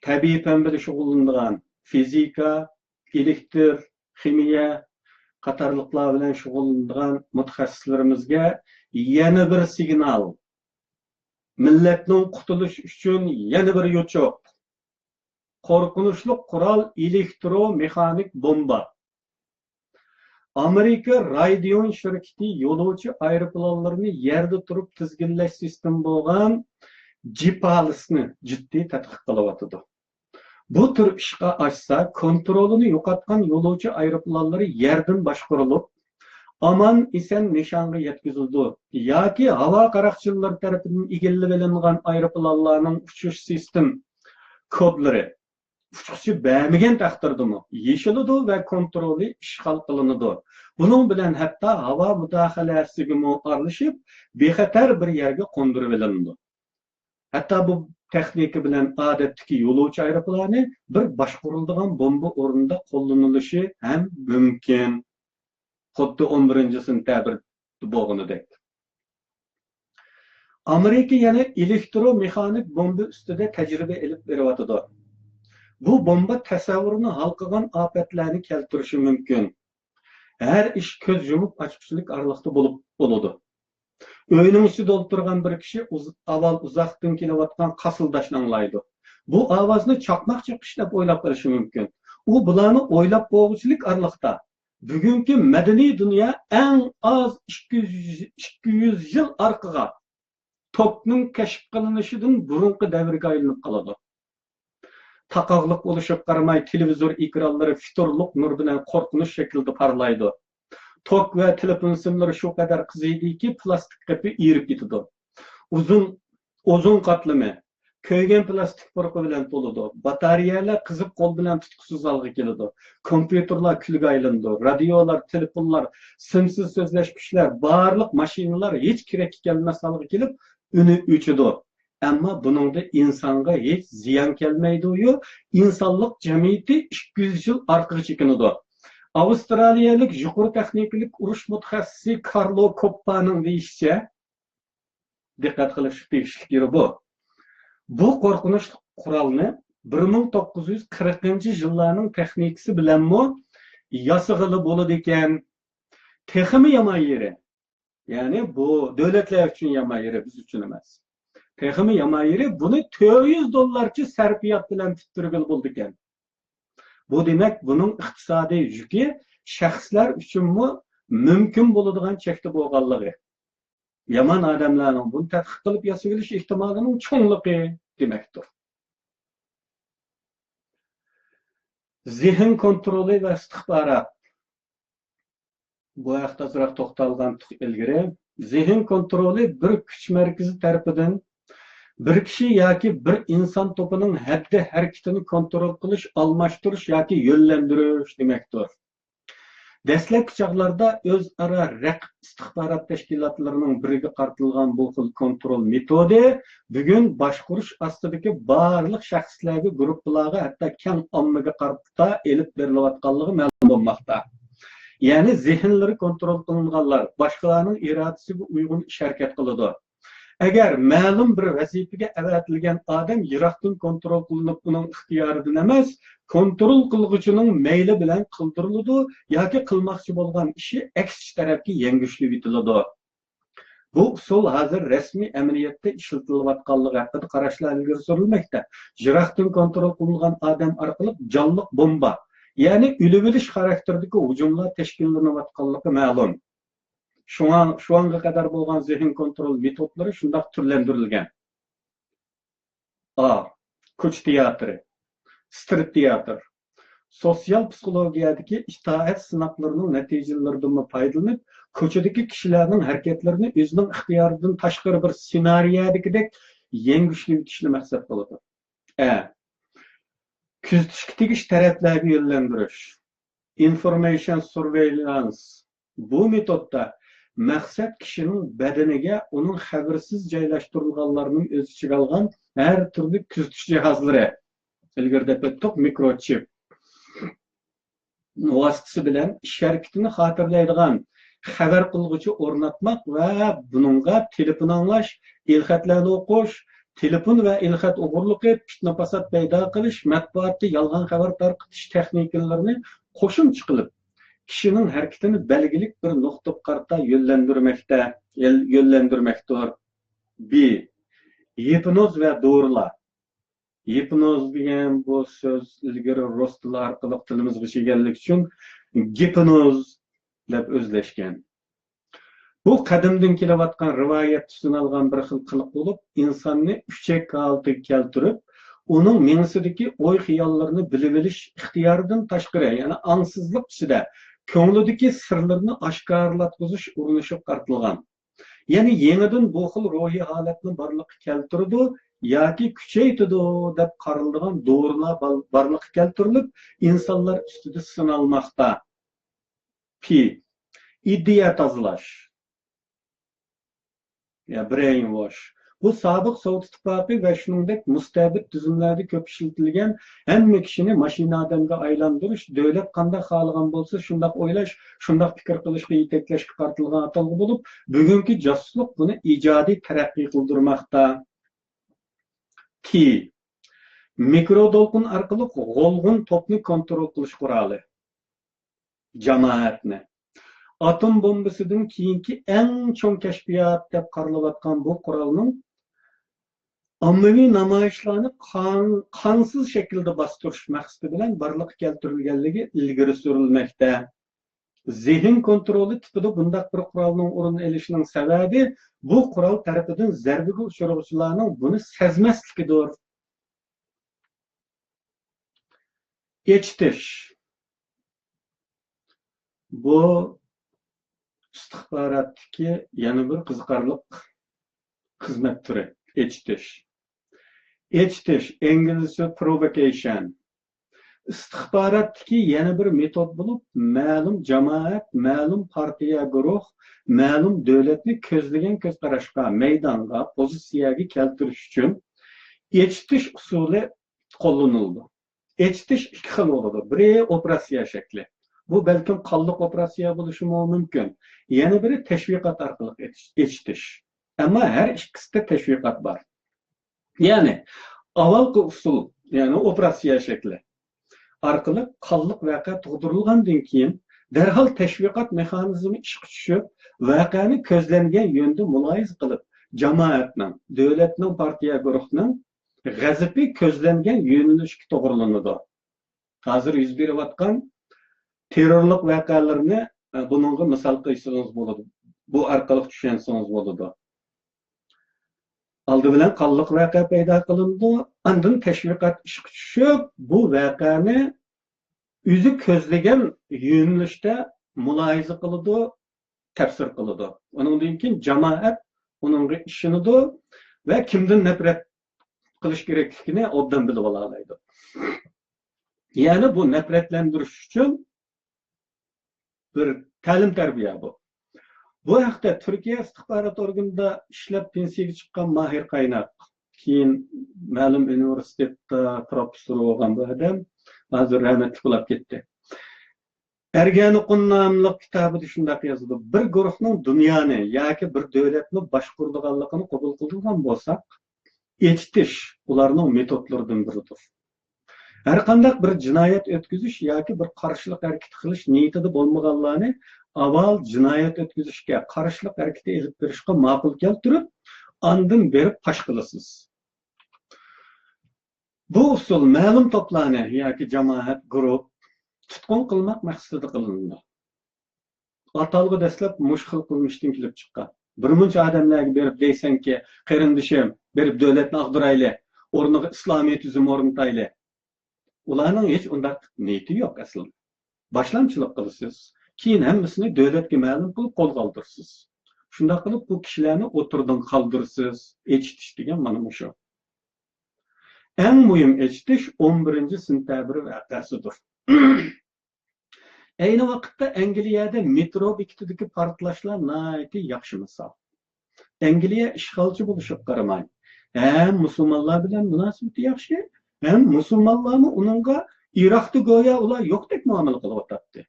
تەبىئىي پەن بىلەن شۇغۇللىنىدىغان، فىزىكا، ئېلېكتر، خىمىيە قاتارلىقلار بىلەن شۇغۇللىنىدىغان مۇتەخەسسىسلىرىمىزگە يەنە بىر سىگنال، مىللەتنىڭ قۇتۇلۇشى ئۈچۈن يەنە بىر يوچۇق. قورقۇنچلۇق قورال ئېلېكترو مېخانىك بومبا. ئامېرىكا رايدىيون شىركىتى يولۇچى ئايروپىلانلىرىنى يەردە تۇرۇپ تىزگىنلەش سىستېما بولغان جىپالىسنى جىددىي تەتقىق قىلىۋاتىدۇ. بۇ تۈر ئىشقا ئاشسا، كونترولىنى يوقاتقان يولۇچى ئايروپىلانلىرى يەردىن باشقۇرۇلۇپ، ئامان ئېسەن نىشانغا يەتكۈزۈلىدۇ ياكى ھاۋا قاراقچىلىرى تەرىپىدىن ئىگىلىۋېلىنغان ئايروپىلانلارنىڭ ئۇچۇش سىستېما كودلىرى ئۇچقۇچى بەرمىگەن تەقدىردىمۇ يېشىلىدۇ ۋە كونترولى ئىشغال قىلىنىدۇ. بۇنىڭ بىلەن ھەتتا ھاۋا مۇداخىلەسىگىمۇ ئارىلىشىپ، بىخەتەر بىر يەرگە قوندۇرۇۋېلىنىدۇ. ھەتتا بۇ تېخنىكا بىلەن ئادەتتىكى يولۇچى ئايروپىلانى بىر باشقۇرۇلىدىغان بومبا ئورنىدا قوللىنىلىشى ھەم مۇمكىن. خۇددى ئون بىرىنچى سېنتەبىردە بولغىنىدەك. ئامېرىكا يەنە ئېلېكترو مېخانىك بومبا ئۈستىدە تەجرىبە ئېلىپ بېرىۋاتىدۇ. بۇ بومبا تەسەۋۋۇرنى ھالقىغان ئاپەتلەرنى كەلتۈرۈشى مۇمكىن. ھەر ئىش كۆز يۇمۇپ ئاچقۇچىلىك ئارىلىقتا بولۇپ بولىدۇ. ئۆينىڭ ئىچىدە ئولتۇرغان بىر كىشى ئۇز-، ئاۋۋال ئۇزاقتىن كېلىۋاتقان قاسىلداشنى ئاڭلايدۇ. بۇ ئاۋازنى چاقماق چېقىش دەپ ئويلاپ قېلىشى مۇمكىن. ئۇ بۇلارنى ئويلاپ بولغۇچىلىك ئارىلىقتا، بۈگۈنكى مەدەنىي دۇنيا ئەڭ ئاز ئىككى يۈز، ئىككى يۈز يىل ئارقىغا، توكنىڭ كەشىپ قىلىنىشىدىن بۇرۇنقى دەۋرگە ئايلىنىپ قالىدۇ. تاقاقلىق بولۇشىغا قارىماي، تېلېۋىزور ئېكرانلىرى فىتۇرلۇق نۇر بىلەن قورقۇنچ شەكلىدە پارلايدۇ. توك ۋە تېلېفون سىملىرى شۇ قەدەر قىزىيدۇكى، پىلاستىك قېپى ئېرىپ كېتىدۇ. ئۇزۇن، ئوزون قاتلىمى، كۆيگەن پىلاستىك پۇرىقى بىلەن تولىدۇ. باتارېيەلەر قىزىپ قول بىلەن تۇتقۇسىز ھالغا كېلىدۇ. كومپيۇتېرلار كۈلگە ئايلىنىدۇ. رادىيولار، تېلېفونلار، سىمسىز سۆزلەشكۈچلەر، بارلىق ماشىنىلار ھېچ كېرەككە كەلمەس ھالغا كېلىپ، ئۈنى ئۆچىدۇ. ئەمما بۇنىڭدا ئىنسانغا ھېچ زىيان كەلمەيدۇ-يۇ، ئىنسانلىق جەمئىيىتى ئىككى يۈز يىل ئارقىغا چېكىنىدۇ. ئاۋسترالىيەلىك يۇقىرى تېخنىكىلىق ئۇرۇش مۇتەخەسسىسى كارلو كوپپانىڭ دېيىشىچە، دىققەت قىلىش تېگىشلىك يېرى بۇ. بۇ قورقۇنچلۇق قورالنى بىر مىڭ توققۇز يۈز قىرىقىنچى يىللارنىڭ تېخنىكىسى بىلەنمۇ ياسىغىلى بولىدىكەن. تېخىمۇ يامان يېرى، يەنى بۇ دۆلەتلەر ئۈچۈن يامان يېرى، بىز ئۈچۈن ئەمەس. تېخىمۇ يامان يېرى، بۇنى تۆت يۈز دوللارچە سەرپىيات بىلەن پۈتتۈرگىلى بولىدىكەن. بۇ دېمەك، بۇنىڭ ئىقتىسادىي يۈكى شەخسلەر ئۈچۈنمۇ مۇمكىن بولىدىغان چەكتە بولغانلىقى. يامان ئادەملەرنىڭ بۇنى تەتقىق قىلىپ ياسىۋېلىش ئېھتىمالىنىڭ چوڭلۇقى دېمەكتۇر. زېھىن كونترولى ۋە ئىستىخبارات. بۇ ھەقتە ئازراق توختالغانتۇق ئىلگىرى. زېھىن كونترولى بىر كۈچ مەركىزى تەرىپىدىن بىر كىشى ياكى بىر ئىنسان توپىنىڭ ھەددە ھەرىكىتىنى كونترول قىلىش، ئالماشتۇرۇش ياكى يۆنلەندۈرۈش دېمەكتۇر. دەسلەپكى چاغلاردا ئۆزئارا رەقىب ئىستىخبارات تەشكىلاتلىرىنىڭ بىرىگە قارىتىلغان بۇ خىل كونترول مېتودى بۈگۈن باشقۇرۇش ئاستىدىكى بارلىق شەخسلەرگە، گۇرۇپپىلارغا، ھەتتا كەڭ ئاممىغا قارىتا ئېلىپ بېرىلىۋاتقانلىقى مەلۇم بولماقتا. يەنى زېھىنلىرى كونترول قىلىنغانلار، باشقىلارنىڭ ئىرادىسىگە ئۇيغۇن ئىش ھەرىكەت قىلىدۇ. ئەگەر مەلۇم بىر ۋەزىپىگە ئەۋەتىلگەن ئادەم يىراقتىن كونترول قىلىنىپ، ئۇنىڭ ئىختىيارىدىن ئەمەس، كونترول قىلغۇچىنىڭ مەيلى بىلەن قىلدۇرۇلىدۇ ياكى قىلماقچى بولغان ئىشى ئەكسىچە تەرەپكە يەڭگۈشلىۋېتىلىدۇ. بۇ ئۇسۇل ھازىر رەسمىي ئەمەلىيەتتە ئىشلىتىلىۋاتقانلىقى ھەققىدە قاراشلار ئىلگىرى سۈرۈلمەكتە. يىراقتىن كونترول قىلىنغان ئادەم ئارقىلىق جانلىق بومبا، يەنى ئۆلۈۋېلىش خاراكتېرىدىكى ھۇجۇملار تەشكىللىنىۋاتقانلىقى مەلۇم. شۇڭا، شۇ ئاڭغا قەدەر بولغان زېھىن كونترول مېتودلىرى شۇنداق تۈرلەندۈرۈلگەن. ئا، كوچا تىياتىرى، سترىت تىياتىر. سوتسىيال پسىخولوگىيەدىكى ئىتائەت سىناقلىرىنىڭ نەتىجىلىرىدىنمۇ پايدىلىنىپ، كوچىدىكى كىشىلەرنىڭ ھەرىكەتلىرىنى ئۆزىنىڭ ئىختىيارىدىن تاشقىرى بىر سېنارىيەدىكىدەك يەڭگۈشلىۋېتىشنى مەقسەت قىلىدۇ. ئە، كۆزىتىشكە تېگىش تەرەپلەرگە يۆنلەندۈرۈش. ئىنفورمېيشن سۇرۋېيلانس. بۇ مېتودتا مەقسەت كىشىنىڭ بەدىنىگە ئۇنىڭ خەۋىرىسىز جايلاشتۇرۇلغانلارنىڭ ئۆز ئىچىگە ئالغان ھەر تۈرلۈك كۆزىتىش جاھازلىرى، ئىلگىرى دەپ ئۆتتۇق، مىكروچىپ، ۋاسىتىسى بىلەن ئىش ھەرىكىتىنى خاتىرىلەيدىغان خەۋەر قىلغۇچى ئورناتماق ۋە بۇنىڭغا تېلېفون ئاڭلاش، ئېلخەتلەرنى ئوقۇش، تېلېفون ۋە ئېلخەت ئوغرىلىقى، پىتنە-پاسات پەيدا قىلىش، مەتبۇئاتتا يالغان خەۋەر تارقىتىش تېخنىكىلىرىنى قوشۇمچە قىلىپ، كىشىنىڭ ھەرىكىتىنى بەلگىلىك بىر نۇقتىغا قارىتا يۆنلەندۈرمەكتە، يۆل-، يۆنلەندۈرمەكتۇر. بى، گىپنوز ۋە دورىلار. گىپنوز دېگەن بۇ سۆز ئىلگىرى رۇس تىلى ئارقىلىق تىلىمىزغا كىرگەنلىكى ئۈچۈن گىپنوز دەپ ئۆزلەشكەن. بۇ قەدىمدىن كېلىۋاتقان رىۋايەتتە سىنالغان بىر خىل قىلىق بولۇپ، ئىنساننى ئۈچەك ھالىتىگە كەلتۈرۈپ، ئۇنىڭ مېڭىسىدىكى ئوي-خىياللىرىنى بىلىۋېلىش ئىختىيارىدىن تاشقىرى، يەنى ئاڭسىزلىق ئىچىدە كۆڭلىدىكى سىرلىرىنى ئاشكارىلاتقۇزۇش ئۇرۇنۇشىغا قارىتىلغان. يەنى يېڭىدىن بۇ خىل روھىي ھالەتنى بارلىققا كەلتۈرىدۇ ياكى كۈچەيتىدۇ دەپ قارىلىدىغان دورىلار بار-، بارلىققا كەلتۈرۈلۈپ، ئىنسانلار ئۈستىدە سىنالماقتا. پى، ئىدىيە تازىلاش. يا brainwash. بۇ سابىق سوۋېت ئىتتىپاقى ۋە شۇنىڭدەك مۇستەبىت تۈزۈملەردە كۆپ ئىشلىتىلگەن ھەممە كىشىنى ماشىنا ئادەمگە ئايلاندۇرۇش، دۆلەت قانداق خالىغان بولسا شۇنداق ئويلاش، شۇنداق پىكىر قىلىشقا يېتەكلەشكە قارىتىلغان ئاتالغۇ بولۇپ، بۈگۈنكى جاسۇسلۇق بۇنى ئىجادىي تەرەققىي قىلدۇرماقتا. تى، مىكرو دولقۇن ئارقىلىق غولغۇن توپنى كونترول قىلىش قورالى. جامائەتنى. ئاتوم بومبىسىدىن كېيىنكى ئەڭ چوڭ كەشپىيات دەپ قارىلىۋاتقان بۇ قورالنىڭ ئاممىۋى نامايىشلارنى قان-، قانسىز شەكىلدە باستۇرۇش مەقسىتى بىلەن بارلىققا كەلتۈرۈلگەنلىكى ئىلگىرى سۈرۈلمەكتە. زېھىن كونترولى تىپىدا بۇنداق بىر قورالنىڭ ئورۇن ئېلىشىنىڭ سەۋەبى بۇ قورال تەرىپىدىن زەربىگە ئۇچرىغۇچىلارنىڭ بۇنى سەزمەسلىكىدۇر. ئېچىتىش. بۇ ئىستىخباراتتىكى يەنە بىر قىزىقارلىق خىزمەت تۈرى، ئېچىتىش. ئېچىتىش، ئىنگلىزچە provocation، ئىستىخباراتتىكى يەنە بىر مېتود بولۇپ، مەلۇم جامائەت، مەلۇم پارتىيە، گۇرۇھ، مەلۇم دۆلەتنى كۆزلىگەن كۆز قاراشقا، مەيدانغا، پوزىتسىيەگە كەلتۈرۈش ئۈچۈن ئېچىتىش ئۇسۇلى قوللىنىلىدۇ. ئېچىتىش ئىككى خىل بولىدۇ. بىرى ئوپېراتسىيە شەكلى. بۇ بەلكىم قانلىق ئوپېراتسىيە بولۇشىمۇ مۇمكىن. يەنە بىرى تەشۋىقات ئارقىلىق ئېتىش-، ئېچىتىش. ئەمما ھەر ئىككىسىدە تەشۋىقات بار. يەنى ئاۋۋالقى ئۇسۇل، يەنى ئوپېراتسىيە شەكلى ئارقىلىق قانلىق ۋەقە تۇغدۇرۇلغاندىن كېيىن، دەرھال تەشۋىقات مېخانىزمى ئىشقا چۈشۈپ، ۋەقەنى كۆزلەنگەن يۆندە مۇلاھىزە قىلىپ، جامائەتنىڭ، دۆلەتنىڭ، پارتىيە، گۇرۇھنىڭ غەزىپى كۆزلەنگەن يۆنىلىشكە توغرىلىنىدۇ. ھازىر يۈز بېرىۋاتقان تېررورلۇق ۋەقەلىرىنى، ئە، بۇنىڭغا مىسال قىلسىڭىز بولىدۇ. بۇ ئارقىلىق چۈشەنسىڭىز بولىدۇ. ئالدى بىلەن قانلىق ۋەقە پەيدا قىلىنىدۇ، ئاندىن تەشۋىقات ئىشقا چۈشۈپ، بۇ ۋەقەنى ئۆزى كۆزلىگەن يۆنىلىشتە مۇلاھىزە قىلىدۇ، تەپسىر قىلىدۇ. ئۇنىڭدىن كېيىن جامائەت ئۇنىڭغا ئىشىنىدۇ ۋە كىمدىن نەپرەت قىلىش كېرەكلىكىنى ئوبدان بىلىۋالالايدۇ. يەنى بۇ نەپرەتلەندۈرۈش ئۈچۈن بىر تەلىم-تەربىيە بۇ. بۇ ھەقتە تۈركىيە ئىستىخبارات ئورگىنىدا ئىشلەپ پېنسىيەگە چىققان ماھىر قايناق، كېيىن مەلۇم ئۇنىۋېرسىتېتتا پروفېسسور بولغان بۇ ئادەم ھازىر رەھمەتلىك بولاپ كەتتى. ئەرگەنۇقۇن ناملىق كىتابىدا شۇنداق يازىدۇ: «بىر گۇرۇھنىڭ دۇنيانى ياكى بىر دۆلەتنى باشقۇرىدىغانلىقىنى قوبۇل قىلىدىغان بولساق، ئېچىتىش ئۇلارنىڭ مېتودلىرىدىن بىرىدۇر. ھەرقانداق بىر جىنايەت ئۆتكۈزۈش ياكى بىر قارشىلىق ھەرىكىتى قىلىش نىيىتىدە بولمىغانلارنى ئاۋۋال جىنايەت ئۆتكۈزۈشكە، قارشىلىق ھەرىكىتى ئېلىپ بېرىشقا ماقۇل كەلتۈرۈپ، ئاندىن بېرىپ پاش قىلىسىز.» بۇ ئۇسۇل مەلۇم توپلارنى ياكى جامائەت، گۇرۇپ تۇتقۇن قىلماق مەقسىتىدە قىلىنىدۇ. ئاتالغۇ دەسلەپ مۇشۇ خىل قىلمىشتىن كېلىپ چىققان. بىر مۇنچە ئادەملەرگە بېرىپ دەيسەنكى، قېرىندىشىم، بېرىپ دۆلەتنى ئاغدۇرايلى، ئورنىغا ئىسلامىي تۈزۈم ئورنىتايلى. ئۇلارنىڭ ھېچ ئۇنداق نىيىتى يوق ئەسلىدە. باشلامچىلىق قىلىسىز، كېيىن ھەممىسىنى دۆلەتكە مەلۇم قىلىپ قولغا ئالدۇرىسىز. شۇنداق قىلىپ بۇ كىشىلەرنى ئوتتۇرىدىن قالدۇرىسىز. ئېچىتىش دېگەن مانا مۇشۇ. ئەڭ مۇھىم ئېچىتىش ئون بىرىنچى سېنتەبىر ۋەقەسىدۇر. ئەينى ۋاقىتتا ئەنگلىيەدە مېترو بېكىتىدىكى پارتلاشلار ناھايىتى ياخشى مىسال. ئەنگلىيە ئىشغالچى بولۇشىغا قارىماي، ھەم مۇسۇلمانلار بىلەن مۇناسىۋىتى ياخشى، ھەم مۇسۇلمانلارمۇ ئۇنىڭغا ئىراقتا گويا ئۇلار يوقتەك مۇئامىلە قىلىۋاتاتتى.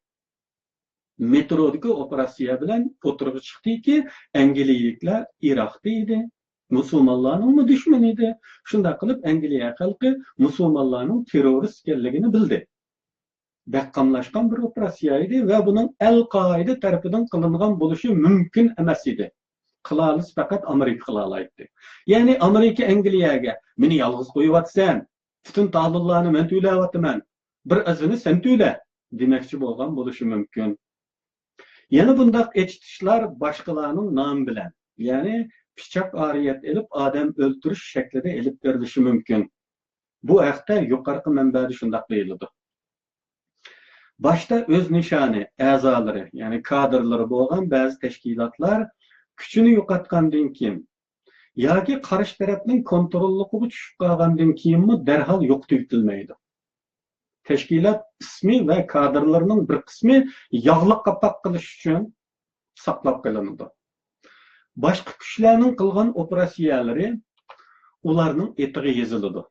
مېترودىكى ئوپېراتسىيە بىلەن ئوتتۇرىغا چىقتىكى، ئەنگلىيەلىكلەر ئىراقتا ئىدى، مۇسۇلمانلارنىڭمۇ دۈشمىنى ئىدى. شۇنداق قىلىپ ئەنگلىيە خەلقى مۇسۇلمانلارنىڭ تېررورىست ئىكەنلىكىنى بىلدى. بەك قاملاشقان بىر ئوپېراتسىيە ئىدى ۋە بۇنىڭ ئەل-قائىدە تەرىپىدىن قىلىنغان بولۇشى مۇمكىن ئەمەس ئىدى. قىلالىسا پەقەت ئامېرىكا قىلالايتتى. يەنى ئامېرىكا ئەنگلىيەگە، «مېنى يالغۇز قويۇۋاتىسەن، پۈتۈن تالونلارنى مەن تۆلەۋاتىمەن، بىر ئازىنى سەن تۆلە» دېمەكچى بولغان بولۇشى مۇمكىن. يەنە بۇنداق ئېچىتىشلار باشقىلارنىڭ نامى بىلەن، يەنى پىچاق ئارىيەت ئېلىپ ئادەم ئۆلتۈرۈش شەكلىدە ئېلىپ بېرىلىشى مۇمكىن. بۇ ھەقتە يۇقىرىقى مەنبەدە شۇنداق دېيىلىدۇ. باشتا ئۆز نىشانى، ئەزالىرى، يەنى كادىرلىرى بولغان بەزى تەشكىلاتلار كۈچىنى يوقاتقاندىن كېيىن ياكى قارشى تەرەپنىڭ كونتروللۇقىغا چۈشۈپ قالغاندىن كېيىنمۇ دەرھال يوقىتىۋېتىلمەيدۇ. تەشكىلات ئىسمى ۋە كادىرلىرىنىڭ بىر قىسمى ياغلىق قاپاق قىلىش ئۈچۈن ساقلاپ قېلىنىدۇ. باشقا كۈچلەرنىڭ قىلغان ئوپېراتسىيەلىرى ئۇلارنىڭ ئېتىغا يېزىلىدۇ.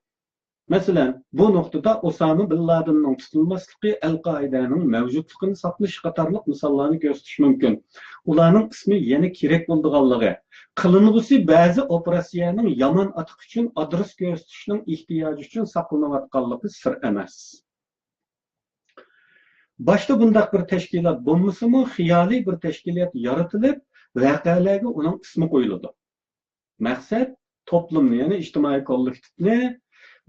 مەسىلەن، بۇ نۇقتىدا ئوسامە بىن لادىننىڭ تۇتۇلماسلىقى، ئەل-قائىدەنىڭ مەۋجۇتلۇقىنى ساقلىشى قاتارلىق مىساللارنى كۆرسىتىش مۇمكىن. ئۇلارنىڭ ئىسمى يەنە كېرەك بولىدىغانلىقى، قىلىنغۇسى بەزى ئوپېراتسىيەنىڭ يامان ئاتىقى ئۈچۈن ئادرېس كۆرسىتىشنىڭ ئېھتىياجى ئۈچۈن ساقلىنىۋاتقانلىقى سىر ئەمەس. باشتا بۇنداق بىر تەشكىلات بولمىسىمۇ، خىيالىي بىر تەشكىلات يارىتىلىپ، ۋەقەلەرگە ئۇنىڭ ئىسمى قويۇلىدۇ. مەقسەت، توپلۇمنى، يەنى ئىجتىمائىي كوللېكتىپنى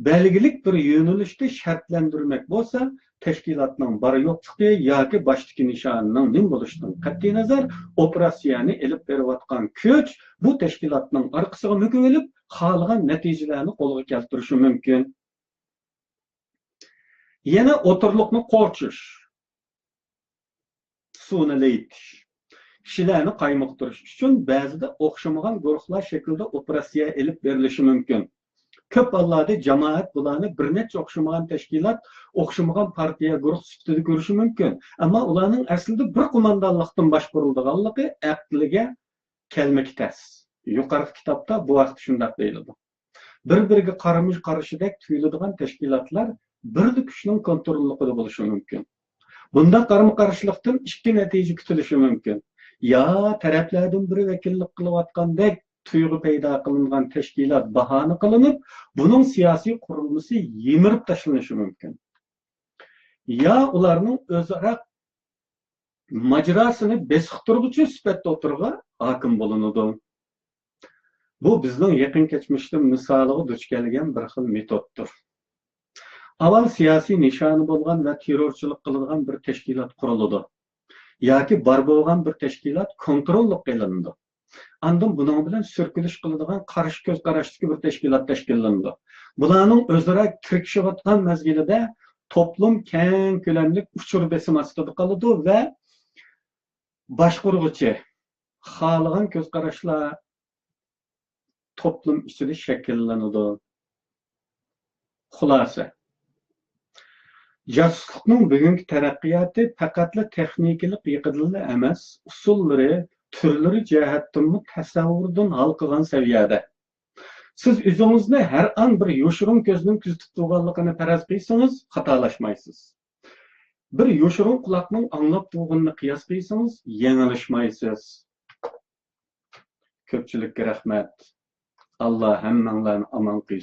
بەلگىلىك بىر يۆنىلىشتە شەرتلەندۈرمەك بولسا، تەشكىلاتنىڭ بار-يوقلۇقى ياكى باشتىكى نىشانىنىڭ نېمە بولۇشىدىن قەتئىينەزەر، ئوپېراتسىيەنى ئېلىپ بېرىۋاتقان كۈچ بۇ تەشكىلاتنىڭ ئارقىسىغا مۆكۈۋېلىپ، خالىغان نەتىجىلەرنى قولغا كەلتۈرۈشى مۇمكىن. يەنە ئوتتۇرىلىقنى قورچۇش، سۇنى لېيىتىش، كىشىلەرنى قايمۇقتۇرۇش ئۈچۈن بەزىدە ئوخشىمىغان گۇرۇھلار شەكلىدە ئوپېراتسىيە ئېلىپ بېرىلىشى مۇمكىن. كۆپ ھاللاردا جامائەت بۇلارنى بىر نەچچە ئوخشىمىغان تەشكىلات، ئوخشىمىغان پارتىيە، گۇرۇھ سۈپىتىدە كۆرۈشى مۇمكىن. ئەمما ئۇلارنىڭ ئەسلىدە بىر قوماندانلىقتىن باشقۇرۇلىدىغانلىقى ئەقىلگە كەلمىكى تەس. يۇقىرىقى كىتابتا بۇ ھەقتە شۇنداق دېيىلىدۇ. بىر-بىرىگە قارىمۇ قارشىدەك تۇيۇلىدىغان تەشكىلاتلار بىرلا كۈچنىڭ كونتروللۇقىدا بولۇشى مۇمكىن. بۇنداق قارىمۇ قارشىلىقتىن ئىككى نەتىجە كۈتۈلۈشى مۇمكىن. يا تەرەپلەردىن بىرى ۋەكىللىك قىلىۋاتقاندەك تۇيغۇ پەيدا قىلىنغان تەشكىلات باھانە قىلىنىپ، بۇنىڭ سىياسىي قۇرۇلمىسى يىمىرىپ تاشلىنىشى مۇمكىن. يا ئۇلارنىڭ ئۆزئارا ماجىراسىنى بېسىقتۇرغۇچى سۈپەتتە ئوتتۇرىغا ھاكىم بولۇنىدۇ. بۇ بىزنىڭ يېقىن كەچمىشتە مىسالىغا دۇچ كەلگەن بىر خىل مېتودتۇر. ئاۋۋال سىياسىي نىشانى بولغان ۋە تېررورچىلىق قىلىدىغان بىر تەشكىلات قۇرۇلىدۇ. ياكى بار بولغان بىر تەشكىلات كونتروللۇققا ئېلىنىدۇ. ئاندىن بۇنىڭ بىلەن سۈركىلىش قىلىدىغان قارشى كۆز قاراشتىكى بىر تەشكىلات تەشكىللىنىدۇ. بۇلارنىڭ ئۆزئارا تىركىشىۋاتقان مەزگىلىدە توپلۇم كەڭ كۆلەملىك ئۇچۇر بېسىمى ئاستىدا قالىدۇ ۋە باشقۇرغۇچى، خالىغان كۆز قاراشلار توپلۇم ئىچىدە شەكىللىنىدۇ. خۇلاسە، جاسۇسلۇقنىڭ بۈگۈنكى تەرەققىياتى پەقەتلا تېخنىكىلىق يېقىدىنلا ئەمەس، ئۇسۇللىرى، تۈرلىرى جەھەتتىنمۇ تەسەۋۋۇردىن ھالقىغان سەۋىيەدە. سىز ئۆزىڭىزنى ھەر ئان بىر يوشۇرۇن كۆزنىڭ كۆزىتىپ تۇرغانلىقىنى پەرەز قىلسىڭىز، خاتالاشمايسىز. بىر يوشۇرۇن قۇلاقنىڭ ئاڭلاپ تۇرغىنىنى قىياس قىلسىڭىز، يېڭىلىشمايسىز. كۆپچىلىككە رەھمەت. ئاللا ھەممەڭلارنى ئامان قىلسۇن.